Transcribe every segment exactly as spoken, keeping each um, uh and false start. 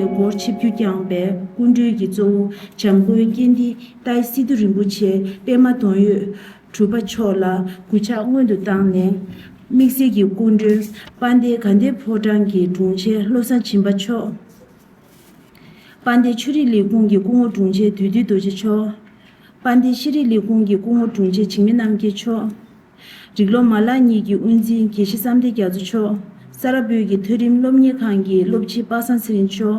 སྒོར་ཆིབས་བསྒྱུར་བསྐྱངས་པའི་སྐུ་མགྲོན་གྱི་གཙོ་བོ་འཇམ་མགོན་སྐལ་ལྡན་ཏཱའི་སི་ཏུ་རིན་པོ་ཆེ་པད་མ་གདུང་འོད་གྲུབ་པ་མཆོག་ལ་གུས་ཕྱག་སྔོན་དུ་བཏང་ནས། དམིགས་བསལ་གྱི་སྐུ་མགྲོན་དཔལ་ལྡན་དགའ་ལྡན་ཕོ་བྲང་གི་དྲུང་ཆེ་བློ་བཟང་སྦྱིན་པ་མཆོག་དཔལ་ལྡན་ཆོས་རིག་ལས་ཁུངས་ཀྱི་སྐུ་ངོ་དྲུང་ཆེ་བདུད་འདུལ་རྡོ་རྗེ་མཆོག་དཔལ་ལྡན་ཤེས་རིག་ལས་ཁུངས་ཀྱི་སྐུ་ངོ་དྲུང་ཆེ་འཇིགས་མེད་རྣམ་རྒྱལ་མཆོག་རིགས་ལམ་མ་ལག་གཉིས་ཀྱི་དབུ་འཛིན་དགེ་བཤེས་བསམ་གཏན་རྒྱ་མཚོ་མཆོག་ས་རཱ་བོད་ཀྱི་མཐོ་རིམ་སློབ་གཉེར་ཁང་གི་སློབ་སྤྱི་པ་སངས་ཚེ་རིང་མཆོག་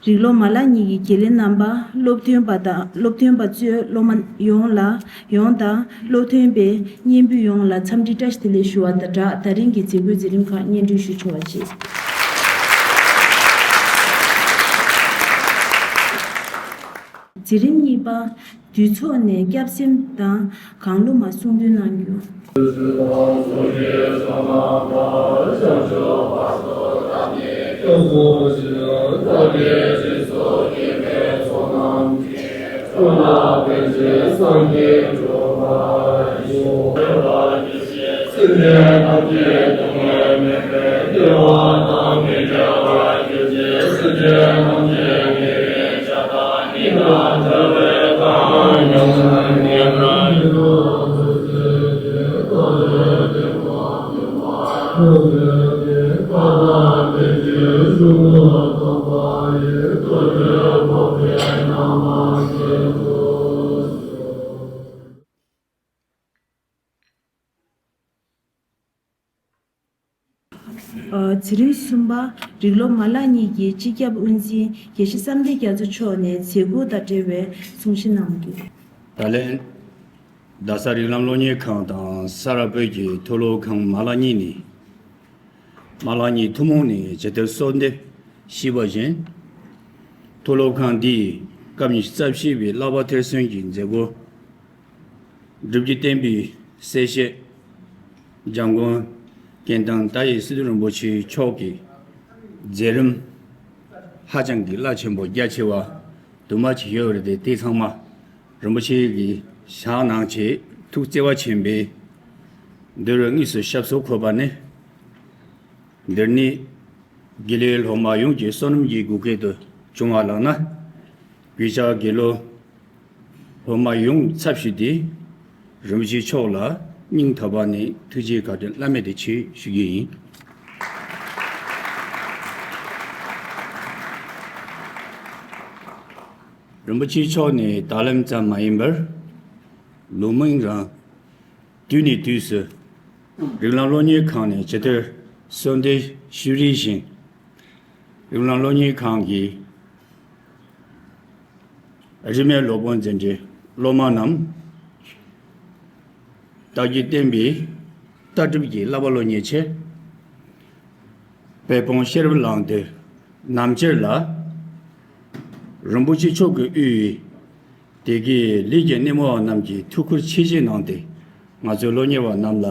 རིགས་ལམ་མ་ལག་གཉིས་ཀྱི་དགེ་ལས་རྣམ་པ། སློབ་སྟོན་པ་དང་སློབ་སྟོན་པ་གཙོས་སློབ་མ་ཡོངས་ལ་ཡོངས་དང་སློབ་ཐོན་པའི་མཉན་འབུལ་ཡོངས་ལ་འཚམས་འདྲི་བཀྲ་ཤིས་བདེ་ལེགས་ཞུ་བ་དང་སྦྲགས། ད་རིང་གི་མཛད་སྒོའི་མཛད་རིམ་ཁག་སྙན་སྒྲོན་ཞུ་ཆོག་པ་བྱེད། མཛད་རིམ་གཉིས་པ། འདུས་ཚོགས་ནས་སྐྱབས་སེམས་དང་གང་བློ་མ་གསུང་འདོན་གནང་རྒྱུ། ཨ། མཛད་རིམ་གསུམ་པ། རིགས་ལམ་མ་ལག་གཉིས་ཀྱི་སྤྱི་ཁྱབ་དབུ་འཛིན་དགེ་བཤེས་བསམ་གཏན་རྒྱ་མཚོ་མཆོག་ནས་མཛད་སྒོ་དང་འབྲེལ་བའི་གསུང་བཤད་གནང་རྒྱུ། ད་ལན། རྡ་ས་རིགས་ལམ་སློབ་གཉེར་ཁང་དང་ས་རཱ་བོད་ཀྱི་མཐོ་སློབ་ཁང་མ་ལག་གཉིས་ནས། མ་ལག་གཉིས་ཐུན་མོང་ནས་ཇི་ལྟར་གསོལ་འདེབས་ཞུས་པ་བཞིན། མཐོ་སློབ་ཁང་འདིས་སྐབས་ཉི་ཤུ་རྩ་བཞི་པའི་བསླབ་པ་མཐར་སོན་གྱི་མཛད་སྒོ། སྒྲུབ་བརྒྱུད་བསྟན་པའི་གསལ་བཤད། འཇམ་མགོན་སྐལ་ལྡན་ཏཱའི་སི་ཏུ་རིན་པོ་ཆེ་མཆོག་གི་མཛད་རིམ་ཧ་ཅང་གི་རླབས་ཆེན་པོ་རྒྱ་ཆེ་བ་དུ་མ་ཅིག་ཡོད་རེད་དེ། དེ་ཚང་མ་རིན་པོ་ཆེ་གིས་བཞེངས་གནང་བྱས། ཐུགས་བརྩེ་བ་ཆེན་པོས་འདིར་དངོས་སུ་ཞབས་སོར་འཁོད་པ་ནི། འདིར་ནི་དགེ་ལས་སློབ་མ་ཡོངས་ཀྱི་བསོད་ནམས་ཀྱི་བགོ་སྐལ་དུ་བྱུང་བ་ལགས་ན། གུས་ཕྱག་དགེ་སློབ་སློབ་མ་ཡོངས་ཚབ་ཞུས་ཏེ། རིན་པོ་ཆེ་མཆོག་ལ་སྙིང་ཐག་པ་ནས་ཐུགས་རྗེ་བཀའ་དྲིན་བླ་མེད་དུ་ཆེ་ཞུ་རྒྱུ་ཡིན། རིན་པོ་ཆེ་མཆོག་ནི་ད་ལམ་ཙམ་མ་ཡིན་པར། ལོ་མང་རིང་། དུས་ནས་དུས་སུ་རིགས་ལམ་སློབ་གཉེར་ཁང་ནས་ཇི་ལྟར་གསོལ་འདེབས་ཞུས་རེ་བཞིན། རིགས་ལམ་སློབ་གཉེར་ཁང་གི་རིས་མེད་སློབ་དཔོན་འཛིན་གྲྭའི་སློབ་མ་རྣམས་བསྟན་བཅོས་བསྟན་པའི་ལྟ་གྲུབ་ཀྱི་བསླབ་པ་སློབ་གཉེར་ཆེད། དཔལ་སྤུངས་ཤེས་རབ་གླིང་དུ་ནམ་ཕྱེད་ལ་རིན་པོ་ཆེ་མཆོག་གིས་དབུས་དེ་གའི་ལས་ཀྱི་སྣེ་མོ་བ་རྣམས་ཀྱིས་ཐུགས་ཁུར་ཆེ་བཞེས་གནང་སྟེ། ང་ཚོའི་སློབ་གཉེར་བ་རྣམས་ལ་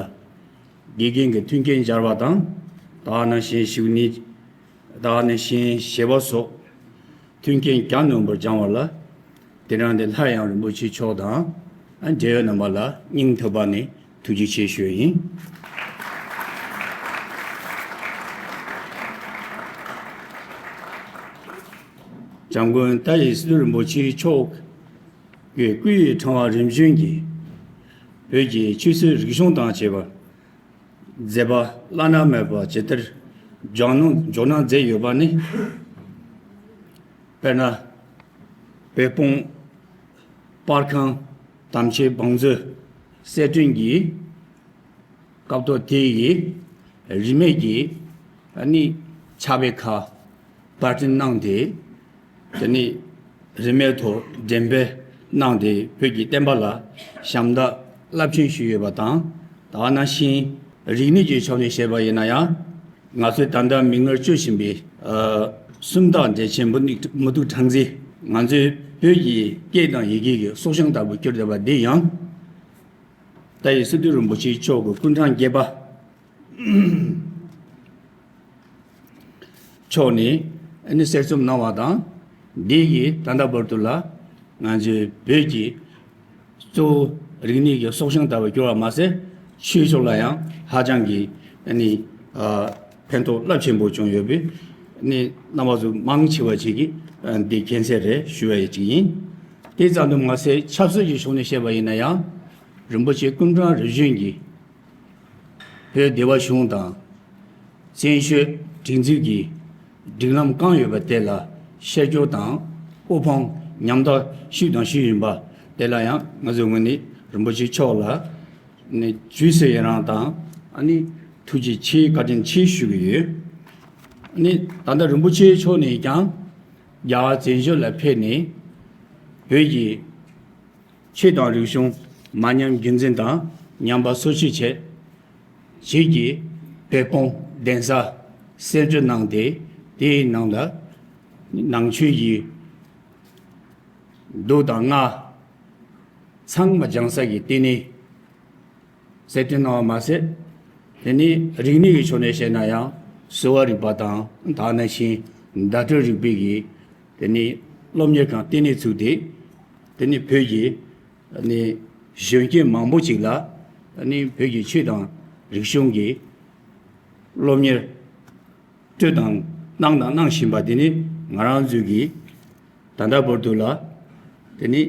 དགེ་རྒན་གྱི་མཐུན་རྐྱེན་སྦྱར་བ་དང་། ད་ག་ནང་བཞིན་བཞུགས་གནས། ད་ག་ནང་བཞིན་བཞེས་པ་སོགས་མཐུན་རྐྱེན་གྱ་ནོམ་པར་སྦྱངས་པ་ལ། དེ་རིང་འདིར་སླར་ཡང་རིན་པོ་ཆེ་མཆོག་དང་འབྲེལ་ཡོད་རྣམ་པ་ལ་སྙིང་ཐག་པ་ནས་ཐུགས་རྗེ་ཆེ་ཞུ་ཡིན། འཇམ་མགོན་ཏཱའི་སི་ཏུ་རིན་པོ་ཆེ་མཆོག་གི་སྐུ་ཡི་ཕྲེང་བ་རིམ་བྱོན་གྱིས་བོད་ཀྱི་ཆོས་སྲིད་རིག་གཞུང་དང་བཅས་པར་མཛད་པ་བླ་ན་མེད་པ་ཇི་ལྟར་ལྗོངས་གནང་ལྗོངས་གནང་མཛད་ཡོད་པ་ནི། དཔེར་ན། དཔལ་སྤུངས་པར་ཁང་དམ་ཆོས་བང་མཛོད་གསལ་སྒྲོན་གྱིས་སྐབས་ཐོག་དེ་ཡི་རིས་མེད་ཀྱི་ཨ་ནི་ཕྱག་དཔེ་ཁག་པར་སྐྲུན་གནང་སྟེ། དེ་ནས་རིས་མེད་ཐོག་འགྲེམས་སྤེལ་གནང་སྟེ། བོད་ཀྱི་བསྟན་པ་ལ་ཞབས་འདེགས་རླབས་ཆེན་ཞུས་ཡོད་པ་དང་། ད་ག་ནང་བཞིན་རིག་གནས་ཀྱི་ཕྱོགས་ནས་བཤད་པ་ཡིན་ན་ཡང་། ང་ཚོས་ད་ལྟ་མིག་སྔར་སྤྱོད་བཞིན་པའི་ཨ་སུམ་རྟགས་འགྲེལ་ཆེན་མུ་ཏིག་མུ་ཏིག་ཕྲེང་མཛེས། ང་ཚོའི་བོད་ཀྱི་སྐད་དང་ཡི་གེ་གི་སྲོག་ཤིང་ལྟ་བུ་གྱུར་བསྡད་པ་འདི་ཡང་། ཏཱའི་སི་ཏུ་རིན་པོ་ཆེ་མཆོག་གི་སྐུ་ཕྲེང་བརྒྱད་པ་མཆོག་ནས་ཨ་ནི་གསར་རྩོམ་གནང་བ་དང་། འདི་ཡིས་ད་ལྟ་བར་དུ་ལ་ང་ཚོའི་བོད་ཀྱི་གཙོ་བོ་རིག་གནས་ཀྱི་སྲོག་ཤིང་ལྟ་བུ་གྱུར་བ་མ་ཟད། ཆོས་ཕྱོགས་ལ་ཡང་ཧ་ཅང་གི་ཨ་ནི་ཨ་ཕན་ཐོགས་རླབས་ཆེན་པོ་བྱུང་ཡོད་པས། ནི་རྣམ་པ་ཚོ་མང་ཆེ་བ་ཅིག་གིས་འདི་མཁྱེན་གསལ་རེད་ཞུ་བ་ཡི་ཅིག་ཡིན། དེ་ཙམ་དུ་མ་ཟད་ཆབ་སྲིད་ཀྱི་ཕྱོགས་ནས་བཤད་པ་ཡིན་ན་ཡང་རིན་པོ་ཆེ་སྐུ་ཕྲེང་རིམ་བྱོན་གྱིས་བོད་སྡེ་པ་གཞུང་དང་བཙན་བྱོལ་སྒྲིག་འཛུགས་ཀྱི་སྒྲིག་ལམ་བཀང་ཡོད་པ་དེ་ལ་ཤར་སྐྱོར་དང་དབུ་འཕང་མཉམ་དུ་ཞུས་དང་ཞུ་བཞིན་པ་དེ་ལ་ཡང་ང་ཚོའི་ངོས་ནས་རིན་པོ་ཆེ་མཆོག་ལ་ནས་ཇུས་སུ་ཡི་རང་དང་ཨ་ནི་ཐུགས་རྗེ་ཆེ་བཀའ་དྲིན་ཆེ་ཞུ་གི་ཡོད། ཨ་ནི་ད་ལྟ་རིན་པོ་ཆེ་མཆོག་ནས་ཀྱང་རྒྱ་གར་བཙན་བྱོལ་ལ་ཕེབས་ནས་བོད་ཀྱི་ཆོས་དང་རིག་གཞུང་མ་ཉམས་རྒྱུན་འཛིན་དང་ཉམས་པ་སོར་ཆུད་བྱས། བོད་ཀྱི་བོད་དཔུང་གདན་ས་གསར་འཛུགས་གནང་སྟེ་དེའི་ནང་ལ་ནང་ཆོས་ཀྱི་མདོ་དང་སྔགས་ཚང་མ་སྦྱང་ས་ཀྱི་ལྟེ་གནས་གསར་སྐྲུན་གནང་བ་མ་ཟད། དེ་ནི་རིག་གནས་ཀྱི་ཕྱོགས་ནས་བཤད་ན་ཡང་གསོ་བ་རིག་པ་དང་དེ་ནང་བཞིན་བརྡ་སྤྲོད་རིག་པའི་གི་དེ་ནི་སློབ་གཉེར་ཁང་ལྟེ་གནས་བཙུགས་ཏེ། དེ་ནི་བོད་ཀྱི་ནི་གཞོན་སྐྱེས་མང་པོ་ཅིག་ལ་ནི་བོད་ཀྱི་ཆོས་དང་རིག་གཞུང་གི་སློབ་གཉེར་སྤྲོད་དང་གནང་དང་གནང་བཞིན་པ་དེ་ནི་ང་རང་ཚོའི་གི་ད་ལྟ་བར་དུ་ལ་དེ་ནི་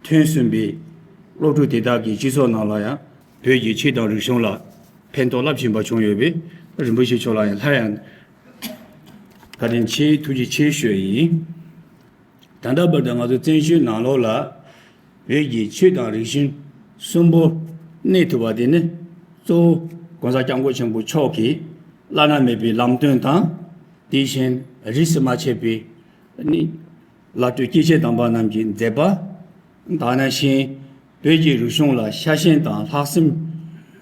ཐོན་ཟིན་པའི་སློབ་ཕྲུག་དེ་དག་གིས་སྤྱི་ཚོགས་ནང་ལ་ཡང་བོད་ཀྱི་ཆོས་དང་རིག་གཞུང་ལ་ཕན་ཐོགས་རླབས་ཆེན་པ་བྱུང་ཡོད་པས་རིན་པོ་ཆེ་མཆོག་ལ་ཡང་སླར་ཡང་བཀའ་དྲིན་ཆེ་ཐུགས་རྗེ་ཆེ་ཞུ་ཡི་ཡིན། ད་ལྟ་བར་དུ་ང་ཚོ་བཙན་བྱོལ་ནང་ལོགས་ལ་བོད་ཀྱི་ཆོས་དང་རིག་གཞུང་གསོན་པོ་གནས་ཐུབ་པ་དེ་ནི་གཙོ་བོ་༸གོང་ས་༸སྐྱབས་མགོན་ཆེན་པོ་མཆོག་གི་བླ་ན་མེད་པའི་ལམ་སྟོན་དང་། དེ་བཞིན་རིས་སུ་མ་ཆད་པའི་ནི་བླ་སྤྲུལ་སྐྱེས་ཆེན་དམ་པ་རྣམས་ཀྱི་མཛད་པ། དེ་ནང་བཞིན་བོད་ཀྱི་རིག་གཞུང་ལ་ཤ་ཞེན་དང་ལྷག་བསམ་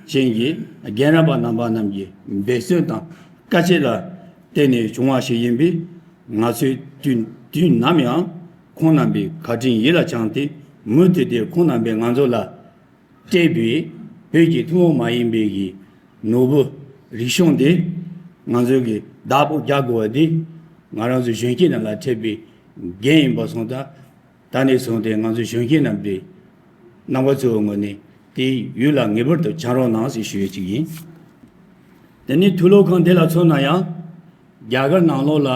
ཅན་གྱི་རྒན་རབས་པ་རྣམ་པ་རྣམས་ཀྱི་འབད་བརྩོན་དང་དཀའ་སྤྱད་ལ་བརྟེན་ནས་བྱུང་བ་ཞིག་ཡིན་པས། ང་ཚོས་དུས་དུས་ནམ་ཡང་ཁོང་རྣམ་པའི་བཀའ་དྲིན་ཡིད་ལ་བཅངས་ཏེ། མུ་མཐུད་དེ་ཁོང་རྣམ་པས་ང་ཚོ་ལ་སྤྲད་པའི་བོད་ཀྱི་ཐུན་མོང་མ་ཡིན་པའི་གི་ནོར་བུ་རིག་གཞུང་འདི་ང་ཚོ་གི་བདག་པོ་རྒྱག་དགོས་པ་འདི་ང་རང་ཚོ་གཞོན་སྐྱེས་རྣམས་ལ་འཕྲད་པའི་འགན་ཡིན་པ་སོང་ཙང་། ད་ནས་བཟུང་སྟེ་ང་ཚོ་གཞོན་སྐྱེས་རྣམས་ཀྱིས་རྣམ་པ་ཚོའི་ངོས་ནས་དེའི་ཡུལ་ལ་ངེས་པར་དུ་སྦྱང་རོགས་གནང་ཞེས་ཞུ་ཡས་ཅིག་ཡིན། དེ་ནས་མཐོ་སློབ་ཁང་དེ་ལ་མཚོན་ན་ཡང་རྒྱ་གར་ནང་ལོགས་ལ་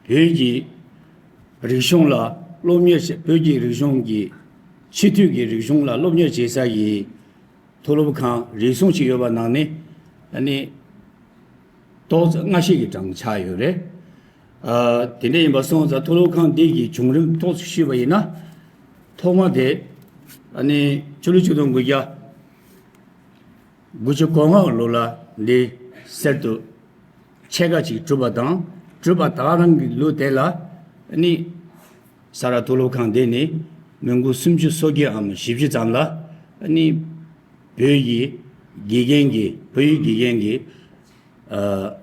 བོད་ཀྱི་རིག་གཞུང་ལ་སློབ་གཉེར་བྱེད། བོད་ཀྱི་རིག་གཞུང་གི་སྤྱི་འཐུས་ཀྱི་རིག་གཞུང་ལ་སློབ་གཉེར་བྱེད་ས་ཡི་མཐོ་སློབ་ཁང་རེ་ཟུང་ཅིག་ཡོད་པ་ནང་ནས་ཨ་ནི་ཏོག་ཙམ་སྔ་ཤོས་ཀྱི་གྲངས་ཆགས་ཡོད་རེད། ཨ། དེ་འདྲ་ཡིན་པ་སོང་ཙང་མཐོ་སློབ་ཁང་འདི་གི་བྱུང་རིམ་ཏོག་ཙམ་ཞུས་པ་ཡིན་ན། ཐོག་མ་དེ་ཨ་ནི་ཕྱི་ལོ་ཆིག་སྟོང་དགུ་བརྒྱ་དགུ་བཅུ་གོ་ལྔ་ལོ་ལ་འདི་གསར་དུ་ཕྱེད་ཀ་ཅིག་གྲུབ་པ་དང་། གྲུབ་པ་ད་ག་རང་གི་ལོ་དེ་ལ་ཨ་ནི་ས་རཱ་མཐོ་སློབ་ཁང་འདི་ནི་མི་འགོ་སུམ་ཅུ་སོ་བརྒྱད་འམ་བཞི་བཅུ་ཙམ་ལ་ཨ་ནི་བོད་ཡིག་དགེ་རྒན་གྱི་བོད་ཡིག་དགེ་རྒན་གྱི་ཨ།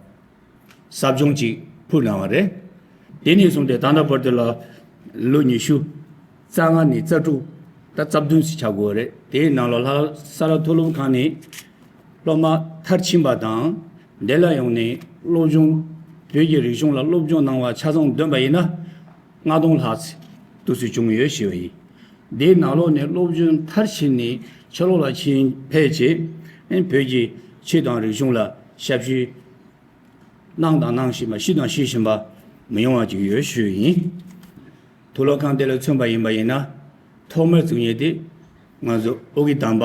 ཟབ་སྦྱོང་ཅིག་ཕུལ་གནང་བ་རེད། དེ་ནས་བཟུང་སྟེ་ད་ལྟ་བར་དུ་ལ་ལོ་ཉི་ཤུ་རྩ་ལྔ་ནས་རྩ་དྲུག་ད་རྩ་བདུན་ཙམ་ཆགས་དགོས་རེད། དེའི་ནང་ལ་ལྷ་ས་རཱ་མཐོ་སློབ་ཁང་ནས་སློབ་མ་མཐར་ཕྱིན་པ་དང་། འདི་ལ་ཡོང་ནས་སློབ་སྦྱོང་། བོད་ཀྱི་རིག་གཞུང་ལ་སློབ་སྦྱོང་གནང་བ་ཆ་ཚང་བསྡོམས་པ་ཡིན་ན་ལྔ་སྟོང་ལྷག་ཙམ་དུས་ཚོད་བྱུང་ཡོད་ཞེས་པ་ཡིན། འདིའི་ནང་ལོགས་ནས་སློབ་སྦྱོང་མཐར་ཕྱིན་ནས་ཕྱི་ལོགས་ལ་ཕྱིན་ཕེབས་རྗེས་བོད་ཀྱི་ཆོས་དང་རིག་གཞུང་ལ་ཞབས་ཞུ་གནང་དང་གནང་བཞིན་པ། ཞུས་དང་ཞུ་བཞིན་པ་མི་ཡོང་བ་ཅིག་ཡོད་ཞུ་ཡིན། མཐོ་སློབ་ཁང་དེ་ལ་མཚོན་པ་ཡིན་པ་ཡིན་ན། ཐོག་མར་བཙུགས་མཁན་དེ་ང་ཚོ་ཨོ་རྒྱན་དམ་པ་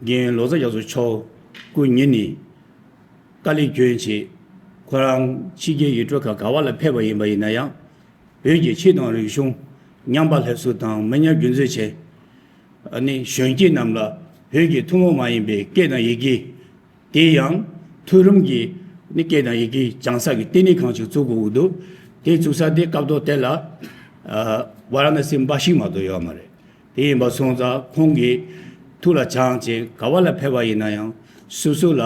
རྒན་ཡོལ་ལོ་ཙཱ་རྒྱ་མཚོ་མཆོག་སྐུ་ཉིད་ནས་དཀའ་ལས་བསྐྱོན་བྱས། ཁོ་རང་ཕྱི་རྒྱལ་ཡུལ་གྲུ་ཁག་ག་བ་ལ་ཕེབས་པ་ཡིན་པ་ཡིན་ན་ཡང་། བོད་ཀྱི་ཆོས་དང་རིག་གཞུང་ཉམས་པ་སླར་གསོ་དང་མི་ཉམས་རྒྱུན་འཛིན་བྱས། ཨ་ནི་གཞོན་སྐྱེས་རྣམས་ལ་བོད་ཀྱི་ཐུན་མོང་མ་ཡིན་པའི་སྐད་དང་ཡི་གེ། དེ་ཡང་མཐོ་རིམ་གྱི་ནི་སྐད་དང་ཡི་གེ་སྦྱང་ས་ཀྱི་ལྟེ་གནས་ཁང་ཅིག་བཙུགས་དགོས་ཀྱི་འདུག་དེ་བཙུགས་ས་དེ་སྐབས་ཐོག་དེ་ལ་ཨ་ཝཱ་ར་ཎ་སི་འབའ་ཞིག་མ་གཏོགས་ཡོད་མ་རེད། དེ་ཡིན་པ་སོང་ཙང་ཁོང་གིས་ཐུགས་ལ་བཅངས་བྱས་ག་བ་ལ་ཕེབས་པ་ཡིན་ན་ཡང་སོ་སོ་ལ་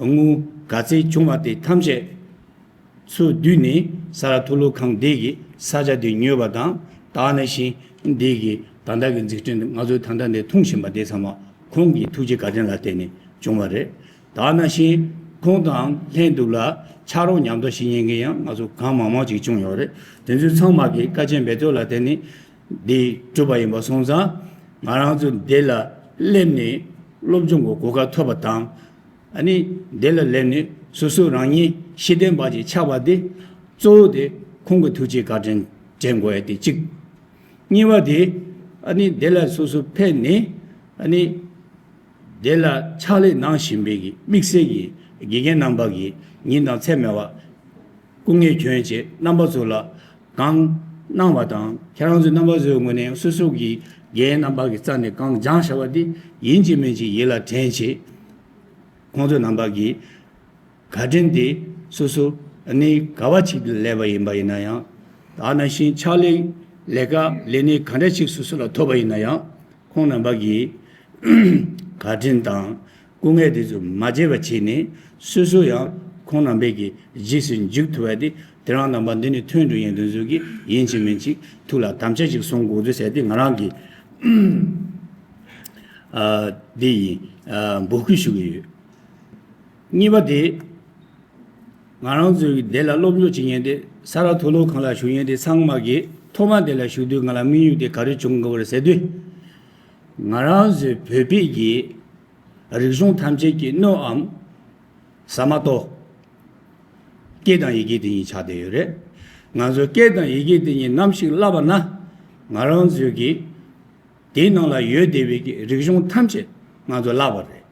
དངུལ་ག་ཚད་བྱུང་བ་དེ་ཐམས་ཅད་ཚུར་བསྡུས་ནས་ས་རཱ་མཐོ་སློབ་ཁང་འདི་གི་ས་ཆ་དེ་ཉོས་པ་དང་། དེ་ནང་བཞིན་འདི་གི་ད་ལྟ་གི་འཛུགས་སྐྲུན་ང་ཚོས་ད་ལྟ་འདི་མཐོང་བཞིན་པ་དེ་ཚང་མ་ཁོང་གི་ཐུགས་རྗེ་བཀའ་དྲིན་ལ་བརྟེན་ནས་བྱུང་བ་རེད། དེ་ནང་བཞིན་ཁོང་དང་ལྷན་དུ་ལ་ཕྱག་རོགས་མཉམ་དུ་བྱེད་མཁན་གྱི་ཡང་ང་ཚོ་གང་མང་མང་ཅིག་བྱུང་ཡོད་རེད། དེ་ཚོ་ཚང་མ་གི་བཀའ་དྲིན་འབད་རྩོལ་ལ་བརྟེན་ནས་འདི་གྲུབ་པ་ཡིན་པ་སོང་ཙང་། ང་རང་ཚོ་འདི་ལ་སླེབས་ནས་སློབ་སྦྱོང་གི་གོ་སྐབས་ཐོབ་པ་དང་། ཨ་ནི་འདི་ལ་སླེབས་ནས་ སོ་སོ་རང་ཉིད་ཤེས་ལྡན་པ་ཅིག་ཆགས་པ་དེ་གཙོ་བོ་དེ་ཁོང་གི་ཐུགས་རྗེ་བཀའ་དྲིན་དྲན་དགོས་ཡ་དེ་གཅིག། གཉིས་པ་དེ་ཨ་ནི་དེ་ལ་སོ་སོ་ཕེབས་ནས་ཨ་ནི་དེ་ལ་ཕྱག་ལས་གནང་བཞིན་པའི་གི་དམིགས་བསལ་གྱི་དགེ་རྒན་རྣམ་པ་གིས་ཉིན་དང་མཚན་མེད་པར་སྐུ་ངལ་གྱོན་བྱས་རྣམ་པ་ཚོ་ལ་གང་གནང་བ་དང་། ཁྱེད་རང་ཚོའི་རྣམ་པ་ཚོའི་ངོས་ནས་སོ་སོ་གི་དགེ་རྒན་རྣམ་པ་གི་རྩ་ནས་གང་སྦྱངས་བཞག་པ་དེ་ཡིན་གཅིག་མིན་གཅིག་ཡིད་ལ་དྲན་བྱས། ཁོང་ཚོ་རྣམ་པ་གིས་བཀའ་དྲིན་དེ་སོ་སོ་ནི་ག་བ་ཅིག་ལས་པ་ཡིན་པ་ཡིན་ན་ཡང་། ད་ནང་བཞིན་ཕྱག་ལས་ལས་ཀ་ལས་གནས་ག་འདྲ་ཅིག་སོ་སོ་ལ་ཐོབ་པ་ཡིན་ན་ཡང་། ཁོང་རྣམ་པ་གིས་བཀའ་དྲིན་དང་སྐུ་ངལ་དེ་ཚོ་མ་བརྗེད་པ་བྱས་ནས། སོ་སོ་ཡང་ཁོང་རྣམ་པའི་གི་རྗེས་སུ་འཇུག་ཐུབ་པ་དེ་དེ་རང་རྣམ་པ་འདི་ནས་ཐོན་འགྲོ་ཡིན་དུས་ཚོད་ཀྱི་ཡིན་གཅིག་མིན་གཅིག་ཐུགས་ལ་དམ་བཅའ་ཅིག་བཟུང་དགོས་ཚུལ་ཟེར་དེ་ང་རང་གི་ཨ་འདི་ཡིན། ཨ་འབོད་སྐུལ་ཞུ་གི་ཡོད། གཉིས་པ་དེ། ང་རང་ཚོའི་འདི་ལ་སློབ་སྦྱོང་བྱེད་མཁན་དེ་ས་རཱ་མཐོ་སློབ་ཁང་ལ་བཞུགས་མཁན་དེ་ཚང་མ་གིས་ཐོག་མ་དེ་ལ་བཞུགས་དུས་ང་ལ་དམིགས་ཡུལ་དེ་ག་རེ་བྱུང་དགོས་པ་རེད་ཟེར་དུས། ང་རང་ཚོའི་བོད་པའི་གི་རིག་གཞུང་ཐམས་ཅད་ཀྱི་སྣོད་འམ་ཟ་མ་ཏོག་སྐད་དང་ཡི་གེ་དེ་གཉིས་ཆགས་བསྡད་ཡོད་རེད། ང་ཚོ་སྐད་དང་ཡི་གེ་དེ་གཉིས་ནམ་ཞིག་བརླག་པ་ན། ང་རང་ཚོའི་གི་དེའི་ནང་ལ་ཡོད་བསྡད་པའི་གི་རིག་གཞུང་ཐམས་ཅད་ང་ཚོ་བརླག་པ་རེད།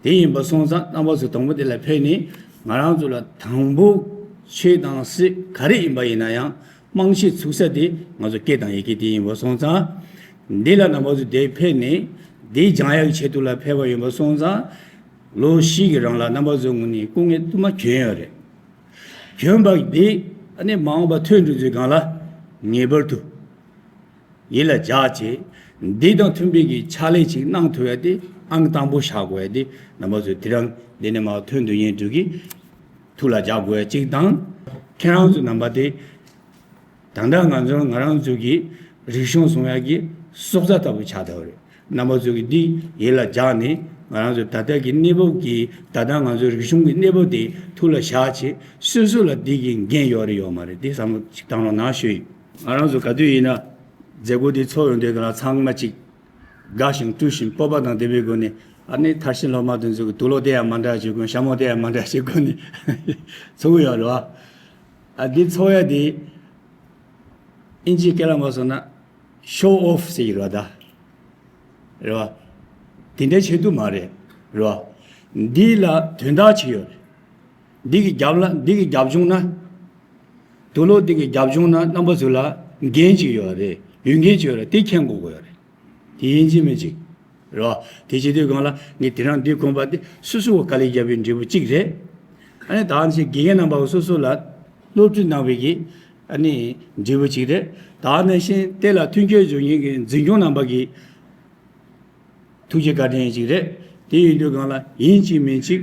དེ་ཡིན་པ་སོང་ཙང་རྣམ་པ་ཚོ་དང་པོ་དེ་ལ་ཕེབས་ནས་ང་རང་ཚོ་ལ་དང་པོ་ཆོས་དང་སྲིད་ག་རེ་ཡིན་པ་ཡིན་ན་ཡང་རྨང་གཞི་ཚུགས་ས་དེ་ང་ཚོ་སྐད་དང་ཡི་གེ་དེ་ཡིན་པ་སོང་ཙང་། འདི་ལ་རྣམ་པ་ཚོ་དེ་ཕེབས་ནས་འདི་སྦྱང་ཡག་གི་ཆེད་དུ་ལ་ཕེབས་པ་ཡིན་པ་སོང་ཙང་། ལོ་བཞི་གི་རིང་ལ་རྣམ་པ་ཚོའི་ངོས་ནས་སྐུ་ངལ་དུ་མ་གྱོན་ཡོད་རེད། གྱོན་པ་འདི་ཨ་ནི་མ་འོངས་པ་ཐོན་འགྲོ་ཚུལ་སྒང་ལ་ངེས་པར་དུ་ཡིད་ལ་འཇགས་བྱས། འདི་དང་མཐུན་པའི་གི་ཕྱག་ལས་ཅིག་གནང་ཐུབ་ཡ་དེ་ཨང་དང་པོ་བཞག་དགོས་ཡ་དེ་རྣམ་པ་ཚོས་དེ་རང་འདི་ནས་མར་ཐོན་དུ་ཡིན་འགྲོ་གི་ཐུགས་ལ་འཇགས་དགོས་ཡ་གཅིག་དང་། ཁྱེད་རང་ཚོ་རྣམ་པ་དེ་ད་ལྟ་ང་ཚོ་ང་རང་ཚོ་གི་རིག་གཞུང་སྲུང་ཡ་གི་སྲོག་རྩ་ལྟ་བུ་ཆགས་བསྡད་པ་རེད། རྣམ་པ་ཚོ་གི་འདི་ཡིད་ལ་འཇགས་ནས་ང་རང་ཚོ་ད་ལྟ་གི་གནས་བབ་ཀྱི་ད་ལྟ་ང་ཚོ་རིག་གཞུང་གི་གནས་བབ་དེ་ཐུགས་ལ་བཞག་བྱས་སོ་སོ་ལ་འདི་གི་འགན་ཡོད་རེད་ཡོད་མ་རེད་དེ་བསམ་བློ་ཅིག་བཏང་རོགས་གནང་ཞུ་ཡིན། ང་རང་ཚོ་ག་དུས་ཡིན་ན་མཛད་སྒོ་འདི་ཚོགས་ཡོང་དུས་ཀྱི་ལ་ཚང་མ་ཅིག་དགའ་ཞིང་སྤྲོ་ཞིང་སྤོབས་པ་དང་ལྡན་པའི་སྒོ་ནས་ཨ་ནི་མཐར་ཕྱིན་སློབ་མ་དེ་ཚོ་གི་དུག་ལོག་དེ་ཡང་མ་འདྲ་ཞིག་གོན། ཞྭ་མོ་དེ་ཡང་མ་འདྲ་ཞིག་གོན་ནས་ཚོགས་ཡོད་རེད་བ། ཨ་འདི་ཚོགས་ཡ་དེ་ཨིན་ཇིའི་སྐད་ལ་མ་སོང་ན་ཤོ་ཨོཕ་ཟེར་གྱི་རེད་བ་ད། རེད་བ། དེ་འདྲའི་ཆེད་དུ་མ་རེད། རེད་བ། འདི་ལ་དོན་དག་ཅིག་ཡོད་རེད། འདི་གི་རྒྱབ་ལ་འདི་གི་རྒྱབ་ལྗོངས་ན། དུག་ལོག་འདི་གི་རྒྱབ་ལྗོངས་ན་རྣམ་པ་ཚོ་ལ་འགན་ཅིག་ཡོད་རེད། ཡོད་འགན་ཅིག་ཡོད་རེད། དེ་མཁྱེན་དགོས་ཀྱི་ཡོད་རེད། དེ་ཡིན་གཅིག་མིན་གཅིག་རེད་བ། དེ་བྱེད་དུས་སྒང་ལ་ངས་དེ་རང་འདི་གོན་པ་དེ་སོ་སོ་བ་དཀའ་ལས་བརྒྱབ་པའི་འབྲས་བུ་གཅིག་རེད། ཨ་ནི་ད་ནི་དགེ་རྒན་རྣམ་པ་སོ་སོ་ལ་སློབ་ཁྲིད་གནང་བའི་གི་ཨ་ནི་འབྲས་བུ་གཅིག་རེད། ད་ནང་བཞིན་དེ་ལ་མཐུན་རྐྱེན་སྦྱོར་མཁན་གྱི་འཛིན་སྐྱོང་རྣམ་པ་གི་ཐུགས་རྗེ་བཀའ་དྲིན་ཅིག་རེད། དེ་ཡིན་དུས་སྒང་ལ་ཡིན་གཅིག་མིན་གཅིག་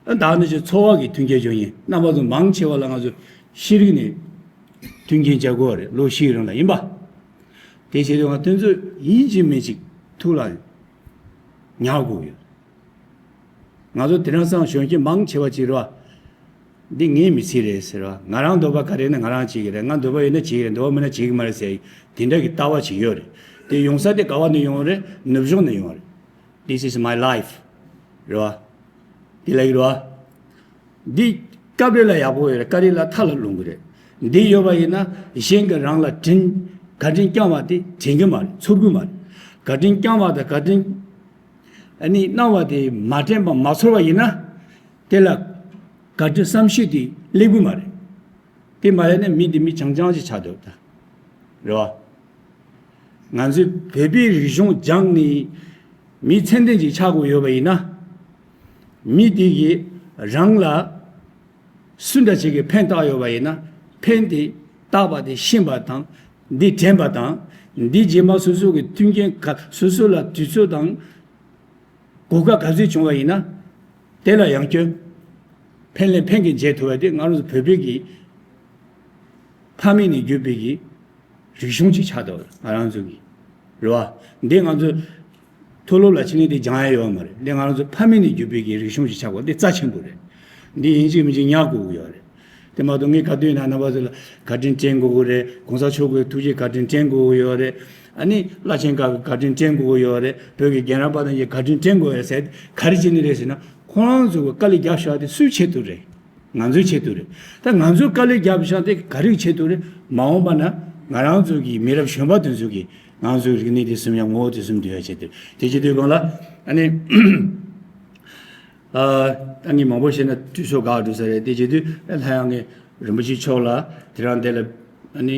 ད་ནི་ཅིག་འཚོ་བ་གི་མཐུན་རྐྱེན་སྦྱོར་མཁན་རྣམ་པ་ཚོ་མང་ཆེ་བ་ལ་ང་ཚོ་ཤེས་རིག་ནས་མཐུན་རྐྱེན་སྦྱར་དགོས་རེད། ལོ་བཞིའི་རིང་ལ་ཡིན་པ། དེ་བྱེད་དུས་ང་དེ་ཚོ་ཡིན་གཅིག་མིན་གཅིག་ཐུགས་ལ་ཉར་དགོས་ཡོད། ང་ཚོ་དེ་རིང་སང་གཞོན་སྐྱེས་མང་ཆེ་བ་ཅིག་རེད་བ། འདི་ངའི་མི་ཚེ་རེད་ཟེར་བ། ང་རང་འདོད་པ་ག་རེ་ཡིན་ན་ང་རང་བྱེད་ཀྱི་རེད། ང་འདོད་པ་ཡོད་ན་བྱེད་ཀྱི་རེད། འདོད་པ་མེད་ན་བྱེད་ཀྱི་མ་རེད་ཟེར་དེ་འདྲ་གི་ལྟ་བ་ཅིག་ཡོད་རེད། དེ་ཡོང་ས་དེ་ག་བ་ནས་ཡོང་བ་རེད། ནུབ་ཕྱོགས་ནས་ཡོང་བ་རེད། This is my life. རེད་བ། འདི་ལ་ཡོད་རེད་བ། འདི་སྐབས་རེ་ལ་ཡག་པོ་ཡོད་རེད། སྐབས་རེ་ལ་མཐའ་ལ་ལྷུང་གི་རེད། འདི་ཡོད་པ་ཡིན་ན་གཞན་གྱིས་རང་ལ་དྲིན་བཀའ་དྲིན་བསྐྱངས་པ་དེ་དྲན་གྱི་མ་རེད། ཚོར་གྱི་མ་རེད། བཀའ་དྲིན་བསྐྱངས་པ་དང་བཀའ་དྲིན་ཨ་ནི་གནང་བ་དེ་མ་དྲན་པ་མ་ཚོར་བ་ཡིན་ན། དེ་ལ་བཀའ་དྲིན་བསམ་ཤེས་དེ་སླེབས་གི་མ་རེད། དེ་མ་ཡིན་ན་མི་དེ་མི་རྐྱང་རྐྱང་ཞིག་ཆགས་འདུག་ད། རེད་བ། ང་ཚོས་བོད་པའི་རིག་གཞུང་སྦྱངས་ནས་མི་ཚད་ལྡན་ཅིག་ཆགས་དགོས་ཡོད་པ་ཡིན་ན། མི་དེ་གིས་རང་ལ་སུ་འདྲ་ཅིག་གིས་ཕན་བཏགས་ཡོད་པ་ཡིན་ན། ཕན་དེ་བཏགས་པ་དེ་ཤེས་པ་དང་། འདི་དྲན་པ་དང་། འདི་རྗེས་མ་སོ་སོ་གི་མཐུན་རྐྱེན་ག་སོ་སོ་ལ་དུས་ཚོད་དང་གོ་སྐབས་ག་ཚོད་བྱུང་བ་ཡིན་ན། དེ་ལ་ཡང་སྐྱོན། ཕན་ལས་ཕན་གྱི་འཇལ་ཐུབ་པ་དེ་ང་རང་ཚོ་བོད་པའི་གི་ཕ་མེས་ནས་བརྒྱུད་པའི་གི་རིག་གཞུང་ཅིག་ཆགས་འདུག་ང་རང་ཚོ་གི་རེད་བ། འདི་ང་ཚོ་མཐོ་སློབ་ལ་ཕྱིན་ནས་དེ་སྦྱང་ཡ་ཡོད་མ་རེད། འདི་ང་རང་ཚོ་ཕ་མེས་ནས་བརྒྱུད་པའི་གི་རིག་གཞུང་ཅིག་ཆགས་པ་འདི་རྩ་ཆེན་པོ་རེད། འདི་ཡིན་གཅིག་མིན་གཅིག་ཉར་དགོས་ཀྱི་ཡོད་རེད། དེ་མ་གཏོགས་ངས་ག་དུས་ཡིན་ན་རྣམ་པ་ཚོ་ལ་བཀའ་དྲིན་དྲན་དགོས་ཀྱི་རེད། གོང་ས་མཆོག་གི་ཐུགས་རྗེ་བཀའ་དྲིན་དྲན་དགོས་ཀྱི་ཡོད་རེད། ཨ་ནི་བླ་ཆེན་ཁག་གི་བཀའ་དྲིན་དྲན་དགོས་ཀྱི་ཡོད་རེད། བོད་ཀྱི་རྒན་རབས་པ་དང་གི་བཀའ་དྲིན་དྲན་དགོས་ཡོད་ཟེར། ག་རེ་བྱས་ནས་རེད་ཟེར་ན། ཁོ་རང་ཚོ་གི་དཀའ་ལས་རྒྱབ་བཞག་དེ་སུའི་ཆེད་དུ་རེད། ང་ཚོའི་ཆེད་དུ་རེད། ད་ང་ཚོས་དཀའ་ལས་བརྒྱབ་བཞག་དེ་ག་རེའི་ཆེད་དུ་རེད། མ་འོངས་པ་ན་ང་རང་ཚོ་གི་མི་རབས་གཞོན་པ་དེ་ཚོ་གི་ང་ཚོའི་རིག་གནས་དེ་གསུམ་ཡང་ངོ་བོ་དེ་གསུམ་འདུལ་ཡ་ཆེད་དུ། དེ་བྱེད་དུས་སྒང་ལ་ཨ་ནི། ཨ། ད་ངས་མང་པོ་བཤད་ན་དུས་ཚོད་འགོར་འགྲོ་ས་རེད། དེ་བྱེད་དུས་ཨ་སླར་ཡང་ངས་རིན་པོ་ཆེ་མཆོག་ལ་དེ་རིང་འདི་ལ་ཨ་ནི་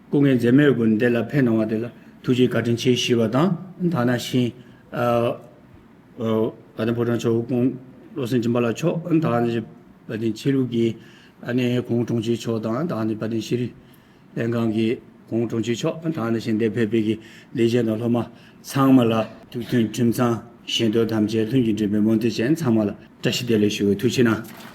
སྐུ་ངལ་འཛེམས་མེད་སྒོ་ནས་འདི་ལ་ཕེབས་གནང་བ་དེ་ལ་ཐུགས་རྗེ་བཀའ་དྲིན་ཆེ་ཞུས་པ་དང་། ད་ནང་བཞིན་ཨ། ཨོ། དགའ་ལྡན་ཕོ་བྲང་ཆོས་སྐུ་སྐུ་ངོ་བློ་སེང་སྦྱིན་པ་ལགས་མཆོག་ཨ་ནི་ད་ནང་བཞིན་དཔལ་ལྡན་ཆོས་ལུགས་ཀྱི་ཨ་ནི་གོང་དྲུང་ཆེ་མཆོག་དང་། ད་ནི་དཔལ་ལྡན་ཤེས་རིག་ལྷན་ཁང་གི་གོང་དྲུང་ཆེ་མཆོག་ཨ་ནི་ད་ནང་བཞིན་འདིར་ཕེབས་པའི་གི་ལས་བྱེད་དང་སློབ་མ་ཚང་མ་ལ་ཐུགས་མཐུན་ཁྲིམས་གཙང་ཞལ་འདོན་ཐམས་ཅད་ལྷུན་གྱིས་འགྲིག་པའི་སྨོན་འདུན་ཅན་ཚང་མ་ལ་བཀྲ་ཤིས་བདེ་ལེགས་ཞུ། ཐུགས་རྗེ་གནང་།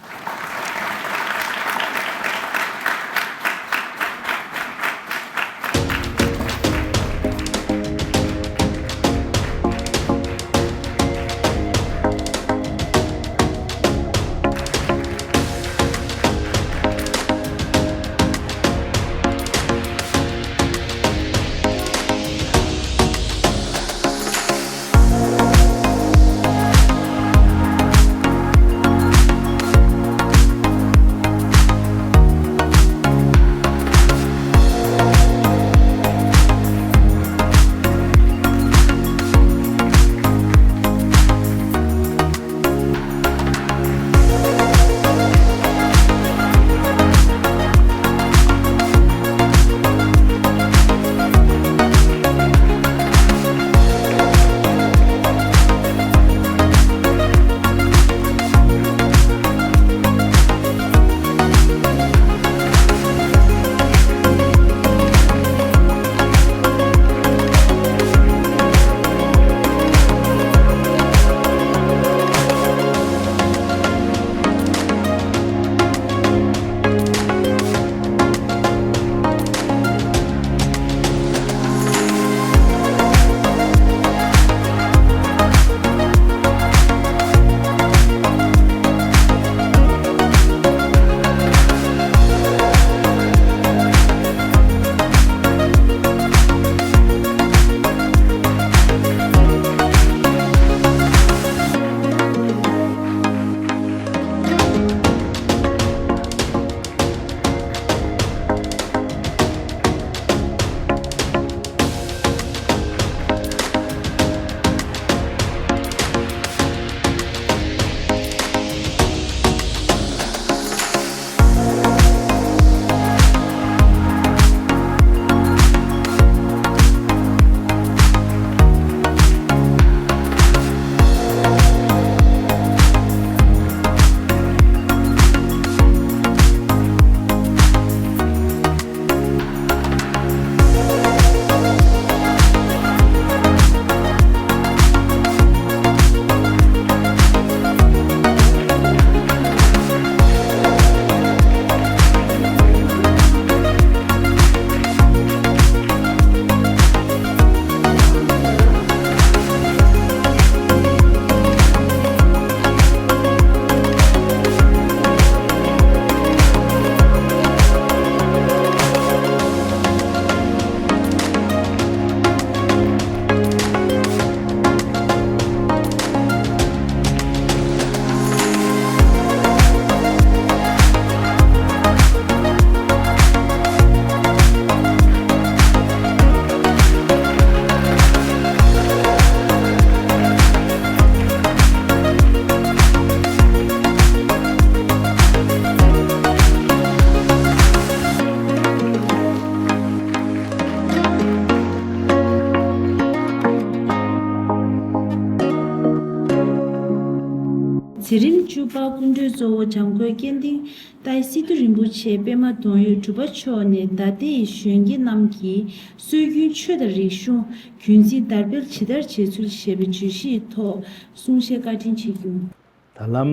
འཛིན་རིམ་བཅུ་པ་སྐུ་མགྲོན་གཙོ་བོ་འཇམ་མགོན་སྐལ་ལྡན་ཏཱའི་སི་ཏུ་རིན་པོ་ཆེ་པད་མ་གདུང་ཡོད་གྲུབ་པ་མཆོག་ནས་ད་ལྟའི་གཞོན་སྐྱེས་རྣམས་ཀྱིས་སྲོལ་རྒྱུན་ཆོས་དང་རིག་གཞུང་རྒྱུན་འཛིན་དར་སྤེལ་ཇི་ལྟར་བྱེད་ཚུལ་ཞེས་པའི་བརྗོད་གཞིའི་ཐོག་གསུང་བཤད་བཀའ་དྲིན་ཆེ་བསྐྱངས། ད་ལམ་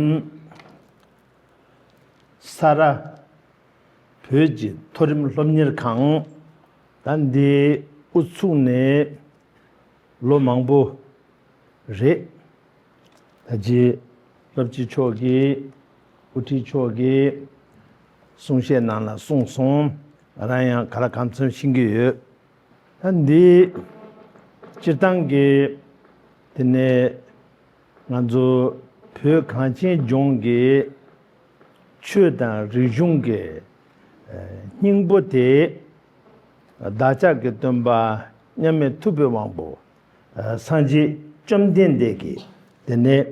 ས་ར་བོད་ཀྱི་མཐོ་རིམ་སློབ་གཉེར་ཁང་ད་འདི་དབུ་ཚུགས་ནས་ལོ་མང་པོ་རེད། ད་ཅི་སློབ་སྤྱི་མཆོག་གིས་དབུ་ཁྲིད་མཆོག་གིས་གསུང་བཤད་ནང་ལ་གསུངས་སོང་། ང་རང་ཡང་ག་ལ་གང་འཚམ་ཤེས་ཀྱི་ཡོད། ད་འདི་སྤྱིར་བཏང་གི་དེ་ནས་ང་ཚོ་བོད་གངས་ཅན་ལྗོངས་ཀྱི་ ཆོས་དང་རིག་གཞུང་གི་སྙིང་པོ་དེ། བདག་ཅག་གི་སྟོན་པ་མཉམ་མེད་ཐུབ་པའི་དབང་པོ། སངས་རྒྱས་བཅོམ་ལྡན་འདས་ཀྱིས། དེ་ནས་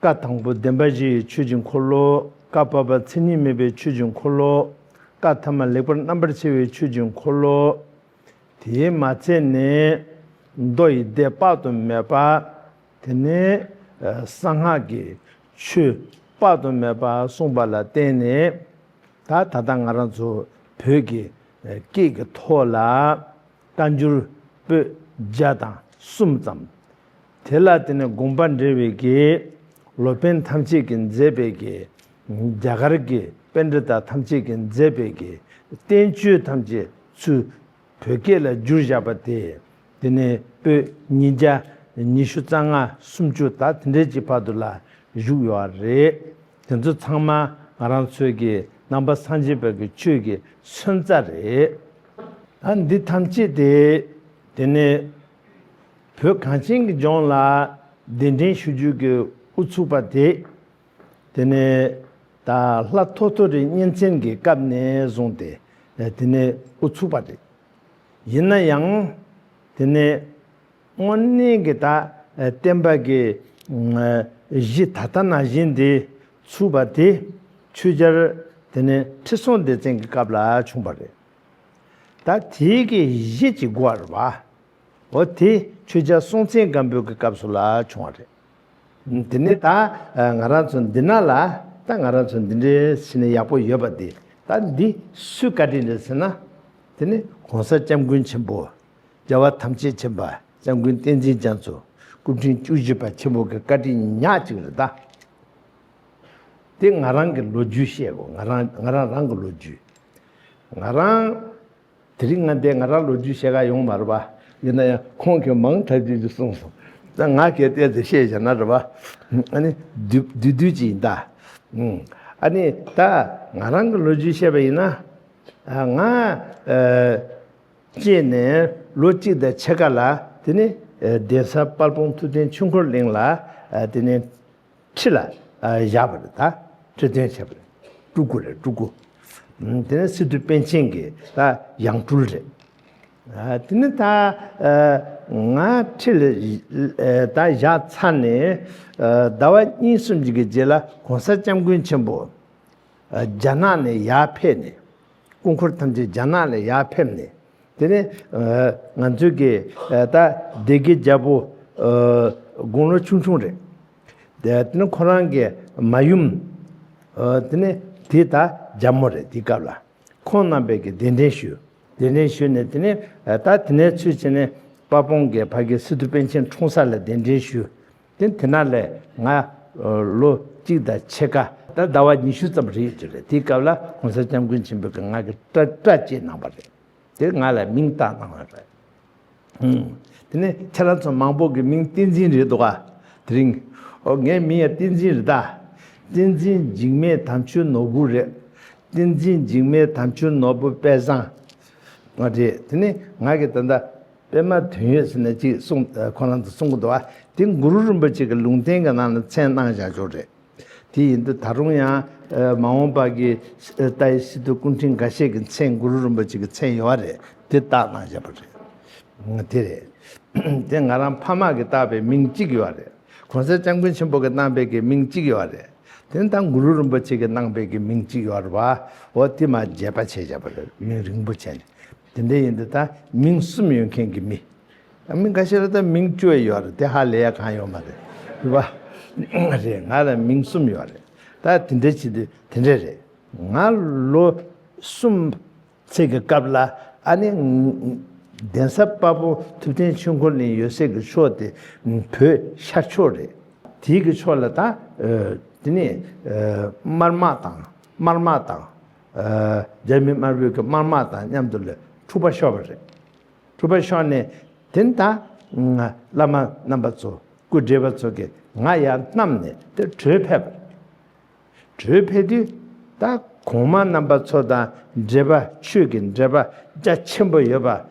བཀའ་དང་པོ་བདེན་པ་བཞིའི་ཆོས་ཀྱི་འཁོར་ལོ། བཀའ་བབས་པ་མཚན་ཉིད་མེད་པའི་ཆོས་ཀྱི་འཁོར་ལོ། བཀའ་ཐ་མ་ལེགས་པར་རྣམ་པར་ཕྱེ་བའི་ཆོས་ཀྱི་འཁོར་ལོ། དེས་མ་ཚད་ནས་མདོ་ཡི་སྡེ་དཔག་ཏུ་མེད་པ། དེ་ནས་གསང་སྔགས་ཀྱི་ཆོས་དཔག་ཏུ་མེད་པ་གསུངས་པ་ལ་བརྟེན་ནས། ད་ད་ལྟ་ང་རང་ཚོ་བོད་ཀྱི་སྐད་ཀྱི་ཐོག་ལ་བཀའ་འགྱུར་པོད་བརྒྱ་དང་གསུམ་ཙམ། དེ་ལ་དེ་ནས་དགོངས་པ་འགྲེལ་བའི་གི་སློབ་དཔོན་ཐམས་ཅད་ཀྱིས་མཛད་པའི་གི་རྒྱ་གར་གྱི་པཎྜི་ཏ་ཐམས་ཅད་ཀྱིས་མཛད་པའི་གི་བསྟན་བཅོས་ཐམས་ཅད་ཚུར་བོད་སྐད་ལ་བསྒྱུར་བཞག་པ་དེ། དེ་ནས་པོད་ཉིས་བརྒྱ་ཉི་ཤུ་རྩ་ལྔ་སུམ་ཅུ་ད་དེ་འདྲའི་ཅིག་བར་དུ་ལ་བཞུགས་ཡོད་རེད། དེ་ཚོ་ཚང་མ་ང་རང་ཚོའི་གི་ནང་པ་སངས་རྒྱས་པའི་གི་ཆོས་ཀྱི་མཚོན་རྩ་རེད། ད་འདི་ཐམས་ཅད་དེ། དེ་ནས་བོད་གངས་ཅན་གྱི་ལྗོངས་ལ་གདན་འདྲེན་ཞུ་རྒྱུ་གི་དབུ་ཚུགས་པ་དེ། དེ་ནས་ད་ལྷ་ཐོ་ཐོ་རི་གཉན་བཙན་གྱི་སྐབས་ནས་བཟུང་སྟེ། དེ་ནས་དབུ་ཚུགས་པ་རེད། ཡིན་ན་ཡང་། དེ་ནས་དངོས་གནས་ཀྱི་ད་བསྟན་པ་གི་གཞི་ད་ལྟ་ནང་བཞིན་དེ་ཚུགས་པ་དེ། ཆོས་རྒྱལ་དེ་ནས་ཁྲི་སྲོང་ལྡེ་བཙན་གྱི་སྐབས་ལ་བྱུང་བ་རེད། ད་དེའི་གི་གཞི་གཅིག་དགོས་པ་རེད་བ། འོ་དེ་ཆོས་རྒྱལ་སྲོང་བཙན་སྒམ་པོའི་གི་སྐབས་སུ་ལ་བྱུང་བ་རེད། དེ་ནས་ད་ང་རང་ཚོ་འདི་ན་ལ། ད་ང་རང་ཚོ་འདི་འདྲའི་ཕྱི་ནས་ཡག་པོ་ཡོད་པ་དེ། ད་འདི་སུའི་བཀའ་དྲིན་རེད་ཟེར་ན། དེ་ནི་གོང་ས་སྐྱབས་མགོན་ཆེན་པོ། རྒྱལ་བ་ཐམས་ཅད་མཁྱེན་པ་སྐྱབས་མགོན་བསྟན་འཛིན་རྒྱ་མཚོ། སྐུ་ཕྲེང་བཅུ་བཞི་པ་ཆེན་པོ་གི་བཀའ་དྲིན་ཉག་གཅིག་རེད་ད། དེ་ང་རང་གི་ལོ་རྒྱུས་བཤད་དགོས། ང་རང་ང་རང་རང་གི་ལོ་རྒྱུས། ང་རང་། དེ་རིང་ང་འདས་ང་རང་ལོ་རྒྱུས་བཤད་ག་ཡོང་མ་རེད་པ། ཡིན་ན་ཡང་ཁོང་གིས་མང་ཐག་ཆོད་ཀྱིས་གསུངས་སོང་། ད་ང་གལ་ཏེ་དེ་བཤད་བཞག་ན་རེད་པ། ཨ་ནི་བསྡུས་བསྡུས་བསྡུས་ཅིག་ཡིན་ད། ཨ་ནི་ད་ང་རང་གི་ལོ་རྒྱུས་བཤད་པ་ཡིན་ན། ང་སྐྱེས་ནས་ལོ་གཅིག་དང་ཕྱེད་ཀ་ལ། དེ་ནི་གདན་ས་དཔལ་སྤུངས་ཐུབ་བསྟན་ཆོས་འཁོར་གླིང་ལ། དེ་ནི་ཁྲི་ལ་བཞག་པ་རེད་ད། ཁྲི་སྟོན་བྱས་པ་རེད། སྤྲུལ་སྐུ་རེད། སྤྲུལ་སྐུ། དེ་ནི་སི་ཏུ་པཎ་ཆེན་གྱི་ད་ཡང་སྤྲུལ་རེད། དེ་ནི་ད་ང་ཁྲི་ལ་ད་བཞག་ཚར་ནས་ཟླ་བ་གཉིས་གསུམ་ཅིག་གི་རྗེས་ལ་གོང་ས་སྐྱབས་མགོན་ཆེན་པོ་རྒྱ་ནག་ནས་ཡར་ཕེབས་ནས། སྐུ་འཁོར་ཐམས་ཅད་རྒྱ་ནག་ལ་ཡར་ཕེབས་ནས། དེ་ནས་ང་ཚོའི་གི་ད་སྡེ་དགེ་རྒྱལ་པོ་དགུང་ལོ་ཆུང་ཆུང་རེད། དེ་ནས་ཁོ་རང་གི་མ་ཡུམ། དེ་ནས་དེ་ད་རྒྱལ་མོ་རེད། དེའི་སྐབས་ལ་ཁོང་རྣམ་པས་གི་གདན་འདྲེན་ཞུས། གདན་འདྲེན་ཞུས་ནས་དེ་ནས་ད་དེ་ནས་ཚུར་བྱས་ནས་དཔལ་སྤུངས་ཀྱི་ཕ་གི་སི་ཏུ་པཎ་ཆེན་འཁྲུངས་ས་ལ་གདན་འདྲེན་ཞུས། དེ་དེ་ན་ལས་ང་ལོ་གཅིག་དང་ཕྱེད་ཀ། ད་ཟླ་བ་ཉི་ཤུ་ཙམ་རེད་ཀྱི་རེད། དེའི་སྐབས་ལ་གོང་ས་སྐྱབས་མགོན་ཆེན་པོས་ང་གི་སྐྲ་སྐྲ་བཅད་གནང་བ་རེད། དེ་ང་ལ་མིང་བཏགས་གནང་བ་རེད། དེ་ནས་ཁྱེད་རང་ཚོ་མང་པོ་གི་མིང་བསྟན་འཛིན་རེད་འདུག་ག་དེ་རིང་། ཨོ་ངའི་མིང་ཡང་བསྟན་འཛིན་རེད་ད། བསྟན་འཛིན་འཇིགས་མེད་དམ་ཆོས་ནོར་བུ་རེད། བསྟན་འཛིན་འཇིགས་མེད་དམ་ཆོས་ནོར་བུ་དཔལ་བཟང་། ང་རེད། དེ་ནས་ང་གི་ད་ལྟ། པད་མ་དོན་ཡོད་ཟེར་ནས་ཅིག་གསུངས། ཁོ་རང་ཚོ་གསུང་གི་འདུག་བ། དེ་གུ་རུ་རིན་པོ་ཆེ་གི་ལུང་བསྟན་གྱི་ནང་ལ་མཚན་གནང་བཞག་ཆོག་རེད། དེ་ཡིན་དུས་ད་རུང་ཡང་མ་འོངས་པ་གི་ལྟ་ཡི་སི་ཏུ་སྐུ་ཕྲེང་འགའ་ཤས་ཀྱི་མཚན་གུ་རུ་རིན་པོ་ཆེ་གི་མཚན་ཡོད་རེད། དེ་བཏགས་གནང་བཞག་པ་རེད། དེ་རེད། དེ་ང་རང་ཕ་མ་གིས་བཏགས་པའི་མིང་གཅིག་ཡོད་རེད། གོང་ས་སྐྱབས་མགོན་ཆེན་པོ་གིས་གནང་པའི་གི་མིང་གཅིག་ཡོད་རེད། དེ་ནི་ད་གུ་རུ་རིན་པོ་ཆེ་གིས་གནང་པའི་གི་མིང་གཅིག་ཡོད་རེད་བ། འོ་དེ་མ་བརྗེ་པ་བྱས་བཞག་པ་རེད། མིང་རིང་པོ་བྱས་ནས། དེ་འདྲ་ཡིན་དུས་ད་མིང་གསུམ་ཡོད་མཁན་གྱི་མི། ད་མི་འགའ་ཤས་ལ་ད་མིང་བཅུ་ཡོད་རེད། དེ་ཧ་ལས་ཡ་གང་ཡོད་མ་རེད། རེད་བ། རེད། ང་ལ་མིང་གསུམ་ཡོད་རེད། ད་དེ་འདྲ་བྱེད་དུས་དེ་འདྲ་རེད། ང་ལོ་གསུམ་ཚེ་གི་སྐབས་ལ། ཨ་ནི་གདན་ས་དཔལ་སྤུངས་ཐུབ་བསྟན་ཆོས་འཁོར་གླིང་ཡོད་སའི་གི་ཕྱོགས་དེ་བོད་ཤར་ཕྱོགས་རེད། དེའི་གི་ཕྱོགས་ལ་ད་དེ་ནས་དམར་དམག་དང་། དམར་དམག་དང་། རྒྱ་མི་དམར་པོའི་གི་དམར་དམག་དང་མཉམ་དུ་ལ་འཁྲུག་པ་ཤོར་བ་རེད། འཁྲུག་པ་ཤོར་ནས་དེ་ནི་ད་བླ་མ་རྣམ་པ་ཚོ་སྐུ་བགྲེས་པ་ཚོ་གིས་ང་ཡར་བསྣམས་ནས་དེ་བྲོས་ཕེབས་པ་རེད། བྲོས་ཕེབས་དུས་ད་གོང་མ་རྣམ་པ་ཚོ་དང་འབྲེལ་བ། ཆོས་ཀྱི་འབྲེལ་བ་རྒྱ་ཆེན་པོ་ཡོད་